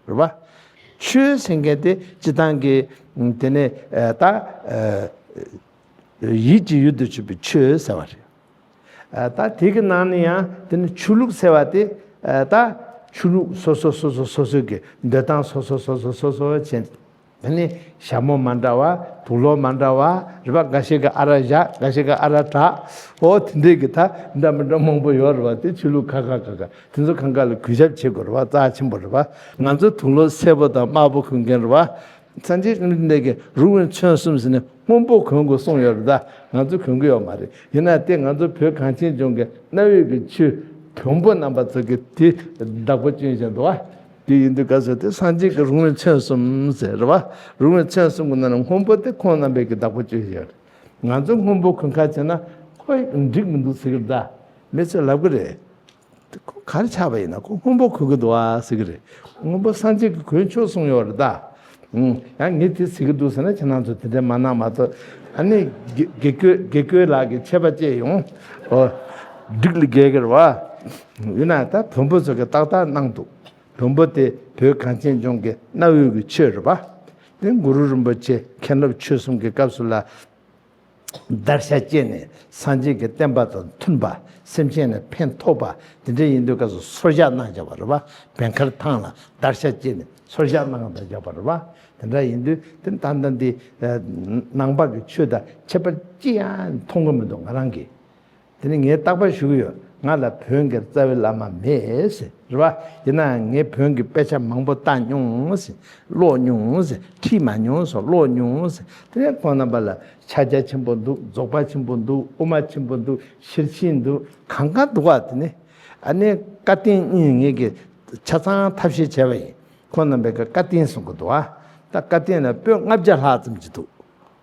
རེད་བ། ཆོས་ཟེར་མཁན་དེ་སྤྱི་བཏང་གི་དེ་ནས་ཨ་ད་ཨ་ཡིད་ཀྱི་ཡུལ་དུ་གྱུར་པའི་ཆོས་ཟེར་བ་རེད། ཨ་ད་དེ་གི་ནང་ནས་ཡང་དེ་ནི་ཆོས་ལུགས་ཟེར་བ་དེ་ཨ་ད་ཆོས་ལུགས་སོ་སོ་སོ་སོ་སོ་སོ་གི་འདོད་སྟངས་སོ་སོ་སོ་སོ་སོ་སོ་བྱས། དེ་ནི་ཞྭ་མོ་མ་འདྲ་བ། དུག་ལོག་མ་འདྲ་བ་རེད་པ། འགའ་ཞིག་གི་ཨ་རག་བཞག་འགའ་ཞིག་གི་ཨ་རག་དྲག་འོ་དེ་འདྲས་ཀྱི་ད་འདྲ་མི་འདྲ་མང་པོ་ཡོད་རེད་པ། དེ་ཆོས་ལུགས་ཁ་ཁ་ཁ་ཁ་དེ་ཚོ་གང་ག་ལ་གུས་ཞབས་བྱེད་དགོས་རེད་པ། རྩ་ཆེན་པོ་རེད་པ། ང་ཚོ་དུག་ལོག་སེར་པོ་དང་དམར་པོ་གོན་མཁན་རེད་པ། སངས་རྒྱས་བཅོམ་ལྡན་འདས་ཀྱིས་རུང་བའི་ཚོན་གསུམ་ཟེར་ནས་སྔོན་པོ་གོན་དགོས་གསུངས་ཡོད་རེད། ད་ང་ཚོ་གོན་གི་ཡོད་མ་རེད། ཡིན་ན་དེ་ང་ཚོ་བོད་གངས་ཅན་ལྗོངས་ཀྱི་གནའ་བོའི་གི་ཆོས་བོན་པོ་རྣམ་པ་ཚོ་གིས་དེ་བདག་པོ་བཅོས་བཞག་འདུག་བ། དེ་ཡིན་དུས་སྐབས་སུ་དེ་སངས་རྒྱས་ཀྱི་རུང་བའི་ཚོན་གསུམ་ཟེར་རེད་བ། རུང་བའི་ཚོན་གསུམ་གྱི་ནང་ནས་སྔོན་པོ་དེ་ཁོང་རྣམ་པས་ཀྱི་བདག་པོ་བཅོས་ཡོད་རེད། ང་ཚོ་སྔོན་པོ་གོན་ཁ་བྱས་ན་ཁོ་འགྲིག་མི་འདུག་ཟེར་གི་རེད། ད་མི་ཚོས་ལབ་གི་རེད། དེ་ཁོ་ག་རེ་ཆགས་པ་ཡིན་ན་ཁོ་སྔོན་པོ་གོན་གི་འདུག་བ་ཟེར་གི་རེད། སྔོན་པོ་སངས་རྒྱས་ཀྱིས་གོན་ཆོག་གསུངས་ཡོད་རེད་ད། ཨུང་། ཡང་ངས་དེ་ཟེར་གི་འདུག་ཟེར་ན་ཁྱེད་རང་ཚོ་དེ་འདྲ་མ་གནང་མ་གཏོགས། ཨ་ནི་དགེ་དགེ་བསྐོས་དགེ་བསྐོས་ལགས་ཀྱིས་ཆད་པ་བཅད་ཡོང་། ཨོ། འགྲིག་ལ་རྒྱལ་གི་རེད་བ། ཡིན་ན་ད་བོན་པོ་ཚོ་གིས་ཏག་ཏག་གནང་འདུག་བོན་པོ་དེ་བོད་གངས་ཅན་ལྗོངས་ཀྱི་གནའ་བོའི་གི་ཆོས་རེད་པ། དེ་གུ་རུ་རིན་པོ་ཆེ་མཁན་སློབ་ཆོས་གསུམ་གྱི་སྐབས་སུ་ལ་བརྡར་ཤ་བཅད་ནས་སངས་རྒྱས་ཀྱི་བསྟན་པ་དང་མཐུན་པ། སེམས་ཅན་ལ་ཕན་ཐོགས་པ་དེ་འདྲ་ཡིན་དུས་སྐབས་སུ་སོར་བཞག་གནང་བཞག་པ་རེད་པ། བེང་ཁར་ཐང་ལ་བརྡར་ཤ་བཅད་ནས་སོར་བཞག་གནང་བཞག་པ་རེད་པ། དེ་འདྲ་ཡིན་དུས་དེ་ད་ལྟ་འདི་ནང་པ་གི་ཆོས་དང་ཁྱད་པར་ཅི་ཡང་མཐོང་གི་མི་འདུག་ང་རང་གིས། དེ་ནི་ངས་རྟག་པར་ཞུ་གི་ཡོད། ང་ལ་བོན་གྱི་རྩ་བའི་བླ་མ་མེད་ཟེར་རེད་བ། ཡིན་ནའང་ངས་བོན་གྱི་དཔེ་ཆ་མང་པོ་བལྟ་མྱོང་ཟེར། ཀློག་མྱོང་ཟེར། ཁྲིད་མ་མྱོང་ཟེར། ཀློག་མྱོང་ཟེར། དེ་ནས་ཁོང་རྣམ་པ་ལ་ཕྱག་རྒྱ་ཆེན་པོ་འདུག་རྫོགས་པ་ཆེན་པོ་འདུག་དབུ་མ་ཆེན་པོ་འདུག་ཤེར་ཕྱིན་འདུག་གང་ག་འདུག་བ། དེ་ནི་ཨ་ནི་བཀའ་བསྟན་གཉིས་ངེད་ཀྱིས་ཆ་ཚང་ཐབས་ཤེས་བྱས་པ་ཡིན། ཁོང་རྣམ་པས་ཀྱི་བཀའ་བསྟན་གསུང་གི་འདུག་བ། ད་བཀའ་བསྟན་ལ་པོད་ལྔ་བརྒྱ་ལྷག་ཙམ་ཅིག་འདུག་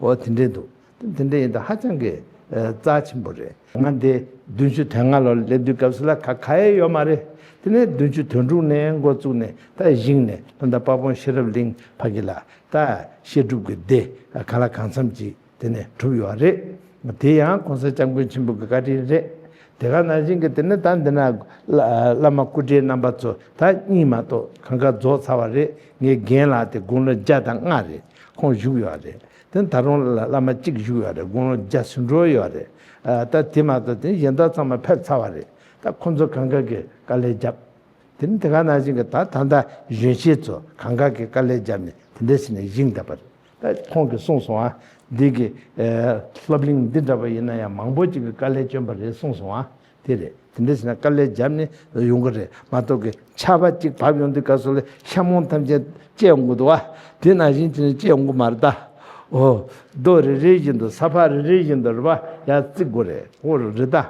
འོ་དེ་འདྲས་འདུག་དེ་འདྲས་ཡིན་ད་ཧ་ཅང་གི་ཨ་རྩ་ཆེན་པོ་རེད། ང་འདི་བདུན་ཅུ་དོན་ལྔ་ལོར་སླེབས་དུས་སྐབས་སུ་ལ་ག་ག་ཡེ་ཡོད་མ་རེད། དེ་ནས་བདུན་ཅུ་དོན་དྲུག་ནས་འགོ་བཙུགས་ནས་ད་གཞིང་ནས་ད་ལྟ་དཔལ་སྤུངས་ཤེས་རབ་གླིང་ཕ་གི་ལ་ད་བཤད་སྒྲུབ་ཀྱི་སྡེ་གང་ལ་གང་འཚམ་ཅིག་དེ་ནས་གྲུབ་ཡོད་རེད། དེ་ཡང་གོང་ས་སྐྱབས་མགོན་ཆེན་པོ་གི་བཀའ་དྲིན་རེད། དེ་ག་ནང་བཞིན་གྱི་དེ་ནས་ད་འདི་ན་བླ་བླ་མ་སྐུ་བགྲེས་རྣམ་པ་ཚོ་ད་གཉིས་མ་གཏོགས་གང་ག་རྫོགས་ཚར་བ་རེད། ངའི་རྒན་ལགས་དེ་དགུང་ལོ་བརྒྱ་དང་ལྔ་རེད། ཁོང་བཞུགས་ཡོད་རེད། དེ་ད་རུང་བླ་བླ་མ་གཅིག་བཞུགས་ཡོད་རེད། དགུང་ལོ་བརྒྱ་ཟིན་འགྲོ་ཡོད་རེད། ཨ་ད་དེ་མ་གཏོགས་དེ་གཞན་དག་ཚང་མ་ཕེབས་ཚར་བ་རེད། ད་ཁོང་ཚོ་གང་ག་གི་དཀའ་ལས་བརྒྱབ། དེ་ནི་དེ་ག་ནང་བཞིན་གྱི་ད་ད་ལྟ་གཞོན་སྐྱེས་ཚོ་གང་ག་གི་དཀའ་ལས་བརྒྱབ་ནས་དེ་འདྲ་བྱས་ནས་བཞེངས་བསྡད་པ་རེད། ད་ཁོང་གིས་གསུངས་སོང་ཨ། འདི་གི་ཨེ་སློབ་གླིང་འདི་འདྲ་བ་ཡིན་ན་ཡང་མང་པོ་ཅིག་གི་དཀའ་ལས་བསྐྱོན་པ་རེད་གསུངས་སོང་ཨ། དེ་རེད། དེ་འདྲ་བྱས་ན་དཀའ་ལས་བརྒྱབ་ནས་ཡོང་གི་རེད་མ་གཏོགས་གི་ཆར་པ་གཅིག་བབས་ཡོང་དུས་སྐབས་སུ་ལ་ཤ་མོང་ཐམས་ཅད་བཅད་ཡོང་གི་འདུག་ཨ། དེ་ནང་བཞིན་བྱས་ནས་བཅད་ཡོང་གི་མ་རེད་ད། འོ། རྡོ་རེ་རེ་བཞིན་དུ་ས་ཕག་རེ་རེ་བཞིན་དུ་རེད་པ་ཡར་བརྩིགས་དགོས་རེད། འོ་རེད་ད། དེ་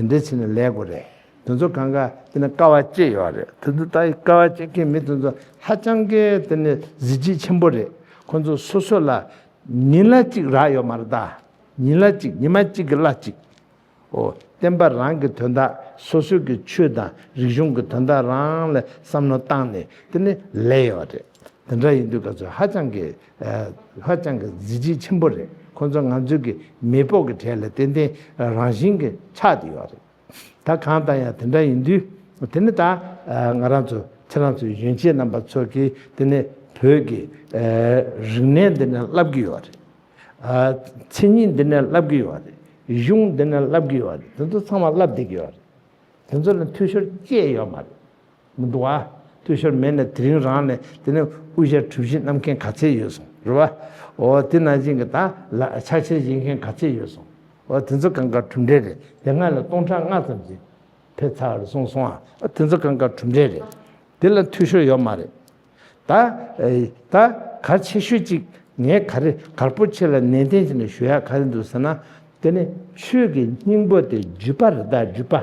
འདྲ་བྱས་ནས་ལས་དགོས་རེད། དེ་ཚོ་གང་ག་དེ་ནས་དཀའ་བ་སྤྱད་ཡོད་རེད། དེ་ཚོ་ད་དཀའ་བ་སྤྱད་མཁན་མི་དེ་ཚོ་ཧ་ཅང་གི་དེ་ནས་གཟི་བརྗིད་ཆེན་པོ་རེད། ཁོ་ཚོ་སོ་སོ་ལ་ཉིན་གླ་གཅིག་རག་ཡོད་མ་རེད་ད། ཉིན་གླ་གཅིག་ཉི་མ་གཅིག་གི་གླ་གཅིག་འོ། བསྟན་པ་རང་གི་དོན་དག་སོ་སོ་གི་ཆོས་དང་རིག་གཞུང་གི་དོན་དག་རང་ལ་བསམ་བློ་བཏང་ནས་དེ་ནས་ལས་ཡོད་རེད། དེ་འདྲ་ཡིན་དུས་ང་ཚོ་ཧ་ཅང་གི་ཨ་ཧ་ཅང་གི་གཟི་བརྗིད་ཆེན་པོ་རེད། ཁོང་ཚོ་ང་ཚོའི་གི་མེས་པོ་གི་གྲས་ལ་ཏན་ཏན་རང་བཞིན་གྱི་ཆགས་བསྡད་ཡོད་རེད། ད་གང་ལྟར་ཡང་དེ་འདྲ་ཡིན་དུས་དེ་ནི་ད་ཨ་ང་རང་ཚོ་ཁྱེད་རང་ཚོའི་གཞོན་སྐྱེས་རྣམ་པ་ཚོ་གིས་དེ་ནི་བོད་ཀྱི་ཨ་རིག་གནས་འདི་ནས་བསླབ་ཀྱི་ཡོད་རེད། ཨ་མཚན་ཉིད་འདི་ནས་བསླབ་ཀྱི་ཡོད་རེད། གཞུང་འདི་ནས་བསླབ་ཀྱི་ཡོད་རེད། དེ་ཚོ་ཚང་མ་བསླབ་བསྡད་ཀྱི་ཡོད་རེད། དེ་ཚོ་ལ་འཐུས་ཤོར་ཅི་ཡང་ཡོད་མ་རེད། མི་འདུག་ཨ། འཐུས་ཤོར་མེད་ན་དེ་རིང་རང་ནས་དེ་ནས་དབུ་ཞྭ་གྲུ་བཞི་བསྣམས་མཁན་ག་ཚད་ཡོད་སོང་རེད་བ། འོ་དེ་ནང་བཞིན་གྱི་ད་ལ་ཕྱག་འཁྱེར་བཞེས་མཁན་ག་ཚད་ཡོད་སོང་། འོ་དེ་ཚོ་གང་ག་གྲུབ་འབྲས་རེད། དེ་སྔ་ལ་སྟོང་ཕྲག་ལྔ་ཙམ་ཞིག་ཕེབས་ཚར་བ་རེད་གསུངས་སོང་ཨ། འོ་དེ་ཚོ་གང་ག་གྲུབ་འབྲས་རེད། དེ་ལ་འཐུས་ཤོར་ཡོད་མ་རེད། ད་ཨེ་ད་གལ་ཆེ་ཤོས་ཅིག་ངས་ག་རེ་གལ་པོ་ཆེ་ལ་ནན་ཏན་བྱས་ནས་ཞུ་ཡག་ག་རེ་འདུག་ཟེར་ན། དེ་ནི་ཆོས་ཀྱི་སྙིང་པོ་དེ་བརྒྱུད་པ་རེད་ད། བརྒྱུད་པ།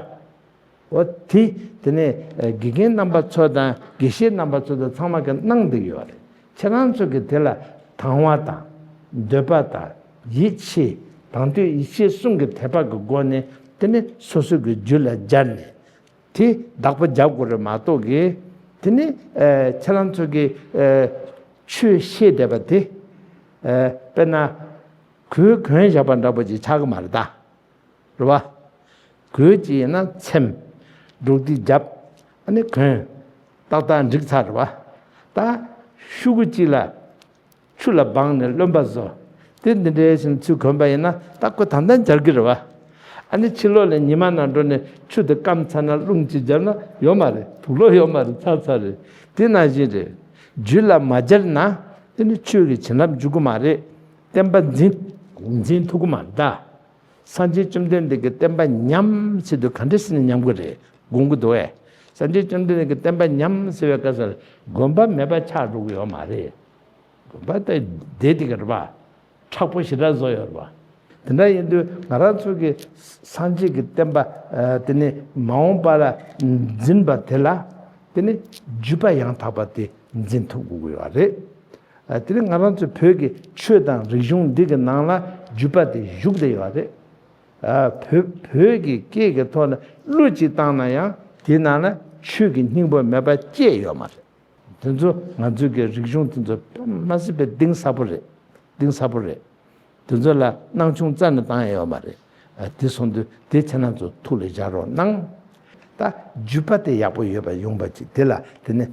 འོ་དེ་དེ་ནས་ཨེ་དགེ་རྒན་རྣམ་པ་ཚོ་དང་དགེ་བཤེས་རྣམ་པ་ཚོ་དང་ཚང་མ་གིས་གནང་བསྡད་ཡོད་རེད། ཁྱེད་རང་ཚོ་གིས་དེ་ལ་དང་བ་དང་འདོད་པ་དང་ཡིད་ཆེས་དང་འདོད་ཡིད་ཆེས་གསུམ་གྱི་དད་པ་གི་སྒོ་ནས་དེ་ནི་སོ་སོ་གི་རྒྱུད་ལ་སྦྱར་ནས། དེ་བདག་པོ་རྒྱབ་དགོས་རེད་མ་གཏོགས་གི། དེ་ནི་ཨེ་ཁྱེད་རང་ཚོ་གི་ཨེ་ཆོས་བཤད་བསྡད་པ་དེ་ཨེ་དཔེར་ན་གོས་གོན་བཞག་པ་འདྲ་པོ་ཅིག་ཆགས་ཀྱི་མ་རེད་ད། རེད་བ། གོས་ཅིག་ཡིན་ན་ཚེམ། འབྲོག་སྡེ་རྒྱབ། ཨ་ནི་གོན། ཏག་ཏག་འགྲིག་ཚར་རེད་བ། ད་ཤོག་གུ་གཅིག་ལ། ཆུ་ལ་སྦངས་ནས་རློན་པ་བཟོ། དེ་འདི་འདྲའི་བཞིན་ཚུལ་གོན་པ་ཡིན་ན་ད་ཁོ་ད་ལྟ་འབྱར་གི་རེད་བ། ཨ་ནི་ཕྱི་ལོགས་ལ་ཉི་མ་ནང་འགྲོ་ནས་ཆུ་དེ་སྐམ་ཚར་ན་རླུང་གཅིག་རྒྱབ་ན་ཡོད་མ་རེད། དུག་ལོག་ཡོད་མ་རེད། ཚར་ཚར་རེད། དེ་ནང་བཞིན་རེད། རྒྱུད་ལ་མ་སྦྱར་ན་ དེ་ནི་ཆོས་ཀྱི་བྱིན་རླབས་འཇུག་གི་མ་རེད། བསྟན་པ་འཛིན་འཛིན་ཐུབ་ཀྱི་མ་རེད་ད། སངས་རྒྱས་བཅོམ་ལྡན་འདས་ཀྱི་བསྟན་པ་ཉམས་ཟེར་དུས་ག་འདྲ་ཟེར་ནས་ཉམས་ཀྱི་རེད། དགོངས་ཀྱི་འདུག་ཨེ། སངས་རྒྱས་བཅོམ་ལྡན་འདས་ཀྱི་བསྟན་པ་ཉམས་ཟེར་བའི་སྐབས་སུ་དགོན་པ་མེད་པ་ཆགས་འགྲོ་གི་ཡོད་མ་རེད། དགོན་པ་དེ་བསྡད་དེ་ག་རེད་པ། མཁྲེགས་པོ་ཞེ་དྲག་བཟོ་ཡོད་རེད་པ། དེ་འདྲ་ཡིན་དུས་ང་རང་ཚོ་གི་སངས་རྒྱས་ཀྱི་བསྟན་པ་ཨ་དེ་ནི་མ་འོངས་པ་ལ་འཛིན་པ་དེ་ལ་དེ་ནི་བརྒྱུད་པ་ཡང་དག་པ་དེ་འཛིན་ཐུབ་དགོས་ཀྱི་ཡོད་རེད། ཨ་དེ་ནི་ང་རང་ཚོ་བོད་ཀྱི་ཆོས་དང་རིག་གཞུང་འདི་གི་ནང་ལ་བརྒྱུད་པ་དེ་བཞུགས་བསྡད་ཡོད་རེད། ཨ་བོད་བོད་ཀྱི་སྐད་ཀྱི་ཐོག་ནས་གླུ་གཅིག་བཏང་ན་ཡང་དེའི་ནང་ལ་ཆོས་ཀྱི་སྙིང་པོ་མེད་པ་ཅི་ཡང་ཡོད་མ་རེད། དེ་ཚོ་ང་ཚོའི་གི་རིག་གཞུང་དེ་ཚོ་དཔེ་མ་སྲིད་པའི་གཏིང་ཟབ་པོ་རེད། གཏིང་ཟབ་པོ་རེད། དེ་ཚོ་ལ་སྣང་ཆུང་རྩ་ནས་བཏང་ཡ་ཡོད་མ་རེད། ཨ་དེ་སོང་དུས་དེ་ཁྱེད་རང་ཚོ་ཐུགས་ལ་བཞག་རོགས་གནང་། ད་བརྒྱུད་པ་དེ་ཡག་པོ་ཡོད་པ་ཡོང་པ་ཅིག་དེ་ལ་དེ་ནི་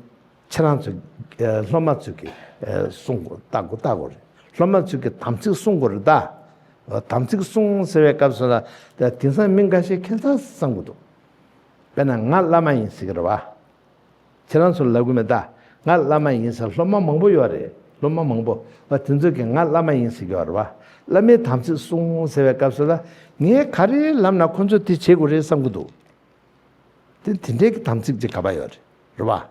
ཁྱེད་རང་ཚོ་ཨ་སློབ་མ་ཚོས་གི་ཨ་གསུང་དགོས་ལྟ་དགོས་ལྟ་དགོས་རེད། སློབ་མ་ཚོས་གི་དམ་ཚིག་སྲུང་དགོས་རེད་ད། ཨ་དམ་ཚིག་སྲུང་ཟེར་བའི་སྐབས་སུ་ལ་ད་དེང་སང་མི་འགའ་ཤས་ཁྱད་མཚར་བསམ་གི་འདུག་དཔེར་ན་ང་བླ་མ་ཡིན་ཟེར་གི་རེད་བ། ཁྱེད་རང་ཚོ་ལབ་གི་མེད་ད། ང་བླ་མ་ཡིན་ཟེར་སློབ་མ་མང་པོ་ཡོད་རེད། སློབ་མ་མང་པོ་བ་དེ་ཚོ་གིས་ང་བླ་མ་ཡིན་ཟེར་གི་ཡོད་རེད་བ། བླ་མའི་དམ་ཚིག་སྲུང་ཟེར་བའི་སྐབས་སུ་ལ་ངས་ག་རེ་ལབ་ན་ཁོ་ཚོས་དེ་བྱེད་དགོས་རེད་བསམ་གི་འདུག་དེ་དེ་འདྲའི་གི་དམ་ཚིག་ཅིག་ག་པར་ཡོད་རེད། རེད་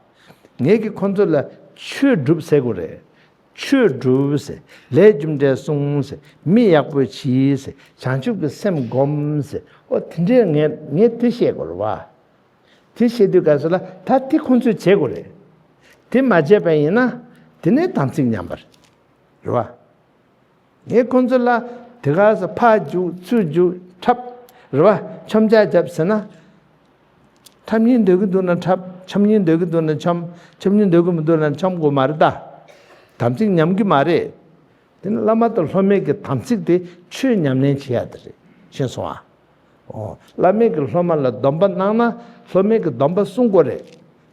བ། ངས་གི་ཁོ་ཚོ་ལ་ཆོས་སྒྲུབ་ཟེར་དགོས་རེད། ཆོས་སྒྲུབ་ཟེར། ལས་རྒྱུ་འབྲས་སྲུང་ཟེར། མི་ཡག་པོ་གྱིས་ཟེར། བྱང་ཆུབ་ཀྱི་སེམས་སྒོམ་ཟེར། ཨོ་དེ་འདྲའི་ངས་ངས་དེ་བཤད་དགོས་རེད་བ། དེ་བཤད་དུས་སྐབས་སུ་ལ་ད་དེ་ཁོང་ཚོས་བྱེད་དགོས་རེད། དེ་མ་བྱས་པ་ཡིན་ན་དེ་ནས་དམ་ཚིག་ཉམས་པ་རེད། རེད་བ། ངས་ཁོང་ཚོ་ལ་དེ་ག་ས་ཕར་རྒྱུག་ཚུར་རྒྱུག་འཁྲབ། རེད་བ། འཆམ་ཆག་རྒྱབ་ཟེར་ན། འཁྲབ་སྙིང་འདོད་ཀྱི་འདུག་ན་འཁྲབ། འཆམ་སྙིང་འདོད་ཀྱི་འདུག་ན་འཆམ། འཆམ་སྙིང་འདོད་ཀྱི་མི་འདུག་ན་འཆམ་དགོས་མ་རེད་ད། དམ་ཚིག་ཉམས་ཀྱི་མ་རེད། དེ་ནི་བླ་མ་དང་སློབ་མའི་གི་དམ་ཚིག་དེ་ཆོས་ཉམས་ལེན་བྱེད་ཡ་དེ་རེད། ཤེས་སོང་ཨ། ཨོ། བླ་མས་ཀྱི་སློབ་མ་ལ་སྡོམ་པ་གནང་ན་སློབ་མས་ཀྱི་སྡོམ་པ་སྲུང་དགོས་རེད།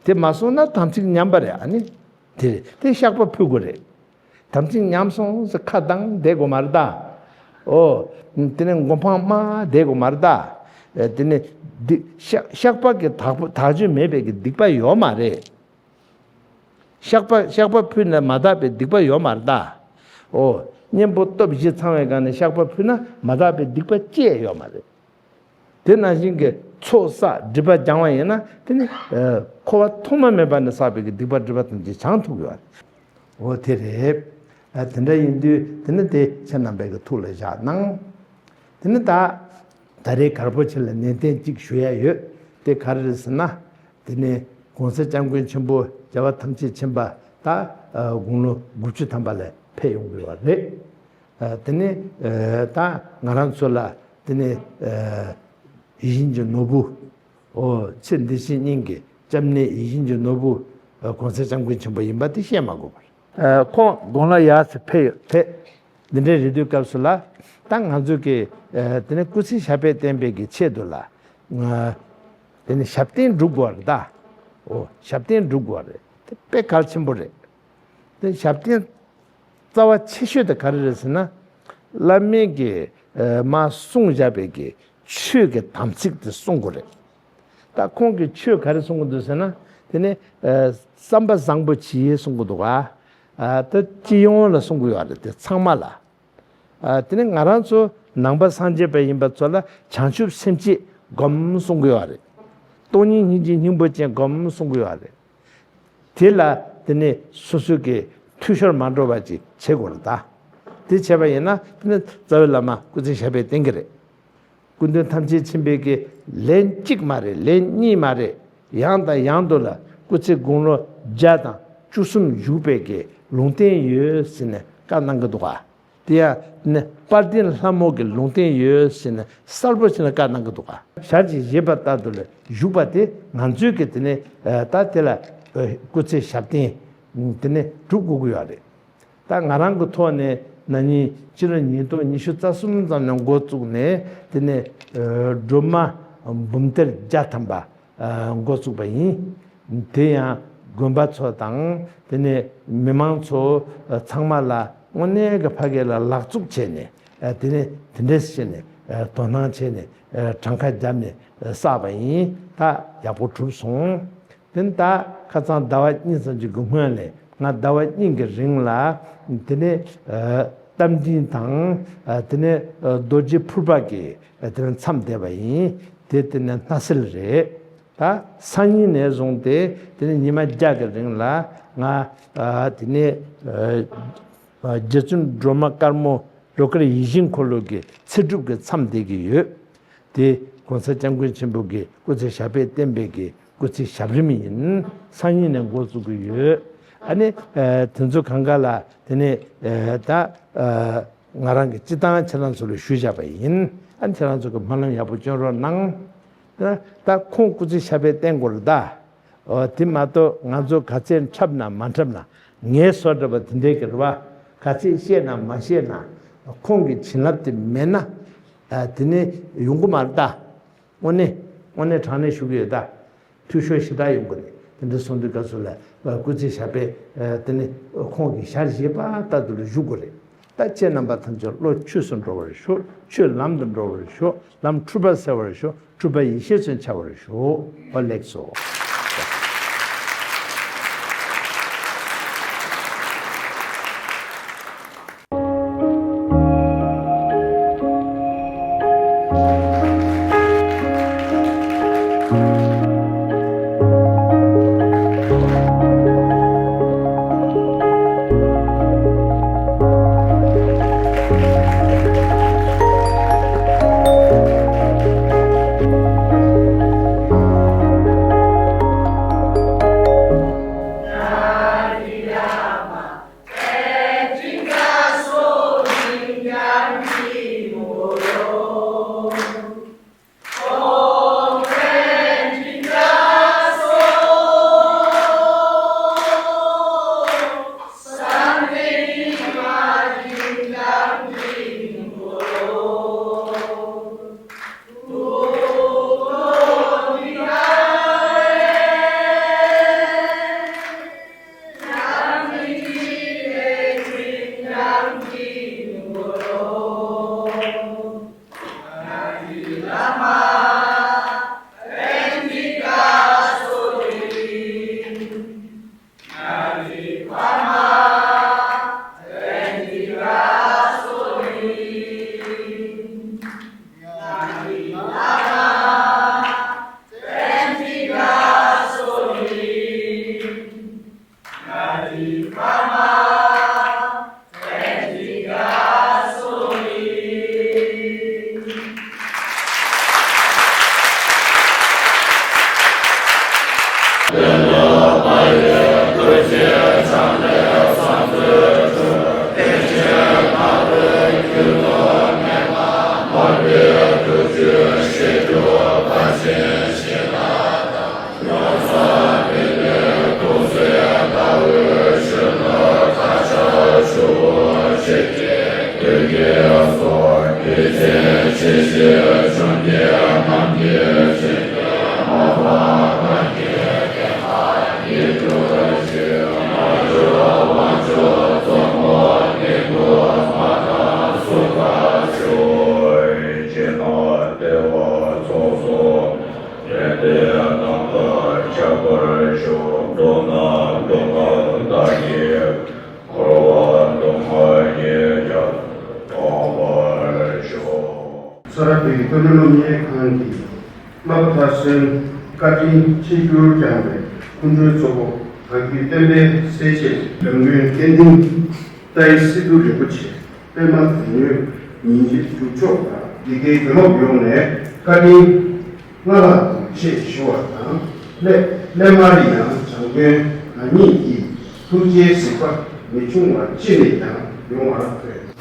དེ་མ་སྲུང་ན་དམ་ཚིག་ཉམས་པ་རེད་ཨ་ནི། དེ་རེད་དེ་བཤགས་པ་ཕུལ་དགོས་རེད། དམ་ཚིག་ཉམས་སོང་ཟེར་ཁ་གདངས་བསྡད་དགོས་མ་རེད་ད། ཨོ། དེ་ནས་མགོ་འཕང་དམའ་བསྡད་དགོས་མ་རེད་ད། དེ་ནས་སྡིག་བཤགས་བཤགས་པ་གི་དག་པ་དག་བཅོས་མེད་པའི་གི་སྡིག་པ་ཡོད་མ་རེད། བཤགས་པ་བཤགས་པ་ཕུལ་ནས་མ་དག་པའི་སྡིག་པ་ཡོད་མ་རེད་ད། ཨོ། གཉེན་པོ་སྟོབས་བཞི་ཚང་བའི་སྒང་ནས་བཤགས་པ་ཕུལ་ན་མ་དག་པའི་སྡིག་པ་ཅི་ཡང་ཡོད་མ་རེད། དེ་ནང་བཞིན་གྱི་ཚོགས་བསགས་སྒྲིབ་པ་སྦྱང་བ་ཡིན་ན་དེ་ནི་ཨ་འཁོར་བ་ཐོག་མ་མེད་པ་ནས་བསགས་པའི་གི་སྡིག་པ་སྒྲིབ་པ་ཐམས་ཅད་བྱང་ཐུབ་ཀྱི་ཡོད་རེད། ཨོ་དེ་རེད། ཨ་དེ་འདྲ་ཡིན་དུས་དེ་ནི་དེ་ཁྱེད་རྣམ་པས་གི་ཐུགས་ལ་བཞག་གནང་། དེ་ནི་ད་ད་རེས་གར་པོ་ཆེ་ལ་ནན་ཏན་གཅིག་ཞུ་ཡ་ཡོད། དེ་ག་རེ་རེད་ཟེར་ན། དེ་ནས་གོང་ས་སྐྱབས་མགོན་ཆེན་པོ་རྒྱལ་བ་ཐམས་ཅད་མཁྱེན་པ་ད་དགུང་ལོ་དགུ་བཅུ་ཐམ་པ་ལ་ཕེབས་ཡོང་དགོས་པ་རེད། དེ་ནས་ད་ང་རང་ཚོ་ལ་དེ་ནས་ཡིད་བཞིན་གྱི་ནོར་བུ། ཨོ་ཚེ་འདི་ཕྱི་གཉིས་ཀྱི་སྐྱབས་གནས་ཡིད་བཞིན་གྱི་ནོར་བུ་གོང་ས་སྐྱབས་མགོན་ཆེན་པོ་ཡིན་པ་དེ་བཤད་མ་དགོས་པར། ཁོང་དགུང་ལོ་ཡར་ཚེ་ཕེབས་ཡོད་ཕེབས། འདི་འདྲའི་རེད་དུས་སྐབས་སུ་ལ་ད་ང་ཚོ་གི་དེ་ནས་སྐུ་ཚེ་ཞབས་པད་བརྟན་པའི་གི་ཆེད་དུ་ལ་དེ་ནས་ཞབས་བརྟན་སྒྲུབ་དགོས་རེད་ད། ཨོ་ཞབས་བརྟན་སྒྲུབ་དགོས་རེད་དེ་དཔེ་གལ་ཆེན་པོ་རེད། དེ་ཞབས་བརྟན་རྩ་བ་ཆེ་ཤོས་དེ་ག་རེ་རེད་ཟེར་ན། བླ་མས་ཀྱི་མ་གསུངས་བཞག་པའི་གི་ཆོས་ཀྱི་དམ་ཚིག་དེ་སྲུང་དགོས་རེད། ད་ཁོང་གིས་ཆོས་ག་རེ་གསུང་གི་འདུག་ཟེར་ན། དེ་ནི་བསམ་པ་བཟང་པོ་གྱིས་གསུང་གི་འདུག་ག་ད་སྤྱི་ཡོངས་ལ་གསུང་གི་ཡོད་རེད་དེ་ཚང་མ་ལ། དེ་ནི་ང་རང་ཚོ་ནང་པ་སངས་རྒྱས་པ་ཡིན་པ་ཚོ་ལ་བྱང་ཆུབ་སེམས་བསྐྱེད་སྒོམ་གསུང་གི་ཡོད་རེད། སྟོང་ཉིད་སྙིང་རྗེའི་སྙིང་པོ་ཅན་སྒོམ་གསུང་གི་ཡོད་རེད། དེ་ལ་དེ་ནི་སོ་སོ་གི་འཐུས་ཤོར་མ་འགྲོ་བ་ཅིག་བྱེད་དགོས་རེད་ད། དེ་བྱས་པ་ཡིན་ན་དེ་ནི་རྩ་བའི་བླ་མ་སྐུ་ཚེ་ཞབས་པད་བརྟན་གྱི་རེད། སྐུ་མདུན་ཐམས་ཅད་མཁྱེན་པའི་གི་ལན་གཅིག་མ་རེད་ལན་གཉིས་མ་རེད། ཡང་དང་ཡང་དུ་ལ་སྐུ་ཚེ་དགུང་ལོ་བརྒྱ་དང་བཅུ་གསུམ་བཞུགས་པའི་གི་ལུང་བསྟན་ཡོད་ཟེར་ནས་བཀའ་གནང་གི་འདུག་ག་དེ་ཡང་ནི་དཔལ་ལྡན་ལྷ་མོ་གི་ལུང་བསྟན་ཡོད་ཟེར་ནས་གསལ་པོ་བྱས་ནས་བཀའ་གནང་གི་འདུག་ག་ཞལ་གྱིས་བཞེས་པ་ལྟར་དུ་ལ་བཞུགས་པ་དེ་ང་ཚོའི་གི་དེ་ནས་ད་དེ་ལ་སྐུ་ཚེ་ཞབས་བརྟན་དེ་ནས་སྒྲུབ་དགོས་ཀྱི་ཡོད་རེད། ད་ང་རང་གི་ཐོག་ནས་ན་ནིང་ཕྱི་ལོ་ཉིས་སྟོང་ཉི་ཤུ་རྩ་གསུམ་ཙམ་ནས་འགོ་བཙུགས་ནས་དེ་ནས་སྒྲོལ་མ་འབུམ་གཏེར་བརྒྱ་ཐམ་པ་འགོ་བཙུགས་པ་ཡིན། དེ་ཡང་དགོན་པ་ཚོ་དང་དེ་ནས་མི་མང་ཚོ་ཚང་མ་ལ་དངོས་གནས་ཀྱི་ཕ་གི་ལ་ལག་བཙུགས་བྱས་ནས་དེ་ནས་དེ་འདྲས་བྱས་ནས་དོ་སྣང་བྱས་ནས་གྲངས་ཀ་བརྒྱབ་ནས་བསགས་པ་ཡིན། ད་ཡག་པོ་གྲུབ་སོང་། དེ་ནས་ད་ཁ་སང་ཟླ་བ་གཉིས་ཙམ་ཅིག་གི་སྔོན་ལ་ང་ཟླ་བ་གཉིས་ཀྱི་རིང་ལ་དེ་ནས་ཨ་རྟ་མགྲིན་དང་། ཨ་དེ་ནས་ཨ་རྡོ་རྗེ་ཕུར་པ་གི་ཨ་དེ་ནས་མཚམས་བསྡད་པ་ཡིན། དེ་དེ་ནས་སྣ་སེལ་རེད། ད་སང་ཉིན་ནས་བཟུང་སྟེ་དེ་ནས་ཉི་མ་བརྒྱ་གི་རིང་ལ་ང་ཨ་དེ་ནས་ཨ་རྗེ་བཙུན་སྒྲོལ་མ་དཀར་མོ་རོལ་དཀར་ཡིད་བཞིན་འཁོར་ལོ་གི་ཚེ་སྒྲུབ་ཀྱི་མཚམས་བསྡད་ཀྱི་ཡོད། དེ་༸གོང་ས་༸སྐྱབས་མགོན་ཆེན་པོ་གི་སྐུ་ཚེ་ཞབས་པད་བརྟན་པའི་གི་སྐུ་ཚེ་ཞབས་རིམ་ཡིན། སང་ཉིན་ནས་འགོ་བཙུགས་ཀྱི་ཡོད། ཨ་ནི་ཨ་དེ་ཚོ་གང་ག་ལ་དེ་ནས་ཨ་ད་ཨ་ང་རང་གི་སྤྱི་བཏང་ཁྱེད་རང་ཚོ་ལ་ཞུས་བཞག་པ་ཡིན། ཨ་ནི་ཁྱེད་རང་ཚོ་གི་སྨོན་ལམ་ཡག་པོ་སྐྱོན་རོགས་གནང་། ད་ད་ཁོང་སྐུ་ཚེ་ཞབས་པད་བརྟན་དགོས་རེད་ད། འོ་དེ་མ་གཏོགས་ང་ཚོ་ག་ཚད་འཁྲབ་ན་མ་འཁྲབ་ན་ངའི་བཟོ་འདྲ་བ་དེ་འདྲའི་གི་རེད་བ། ག་ཚད་བཤད་ན་མ་བཤད་ན་ཁོང་གི་བྱིན་རླབས་དེ་མེད་ན་ཨ་དེ་ནས་ཡོང་གི་མ་རེད་ད། དངོས་གནས་དངོས་གནས་དྲང་གནས་ཞུ་གི་ཡོད་ད། འཐུས་ཤོར་ཞེ་དྲག་ཡོང་གི་རེད། དེ་འདྲ་སོང་དུས་སྐབས་སུ་ལ་སྐུ་ཚེ་ཞབས་པད་དེ་ནས་ཁོང་གི་ཞལ་བཞེས་པ་ལྟར་དུ་ལ་བཞུགས་དགོས་རེད། ད་ཁྱེད་རྣམ་པ་ཐམས་ཅད་བློ་ཆོས་སུ་འགྲོ་བར་ཤོག་ཆོས་ལམ་དུ་འགྲོ་བར་ཤོག་ལམ་འཁྲུལ་པ་སེལ་བར་ཤོག་སྤྲུལ་པ་ཡེ་ཤེས་སུ་འཆར་བར་ཤོག་ཨོ་ལེགས་སོ། ཕྱི་ནང་བདེ་བ་ཚོགས་སུ་དེ་ལྟའི་རྣམ་པར་ཆགས་པར་ཞོག་མདོར་ན་སྡུག་བསྔལ་བདག་གིས་འཁོར་བ་སྡུག་བསྔལ་ཉིད་ཀྱང་སྤང་བར་ཤོག་ས་རཱ་བོད་ཀྱི་བསྟན་སློབ་གཉེར་ཁང་གི་རྨ་པ་མཐར་སོན་བཀའ་དྲིན་ཆེ་བསྐྱུར་བསྐྱངས་པའི་སྐུ་མགྲོན་གཙོ་བོ་བཀའ་བརྒྱུད་བསྟན་པའི་གསལ་བྱེད་འཇམ་མགོན་སྐལ་ལྡན་ཏཱའི་སི་ཏུ་རིན་པོ་ཆེ་པདྨ་དོན་གཉེར་ཉིན་བྱེད་གྲུབ་མཆོག་དང་། འདི་གའི་དགེ་སློབ་ཡོངས་ནས་བཀའ་དྲིན་སྔ་ལྷག་ཏུ་ཆེ་ཞུ་བ་དང་། སླད་སླད་མར་ཡང་འཇམ་མགོན་རང་ཉིད་ཀྱི་ཐུགས་རྗེའི་གཟིགས་པ་མི་ཆུང་བ་ཅི་ནས་ཀྱང་ཡོང་བར་འདོད།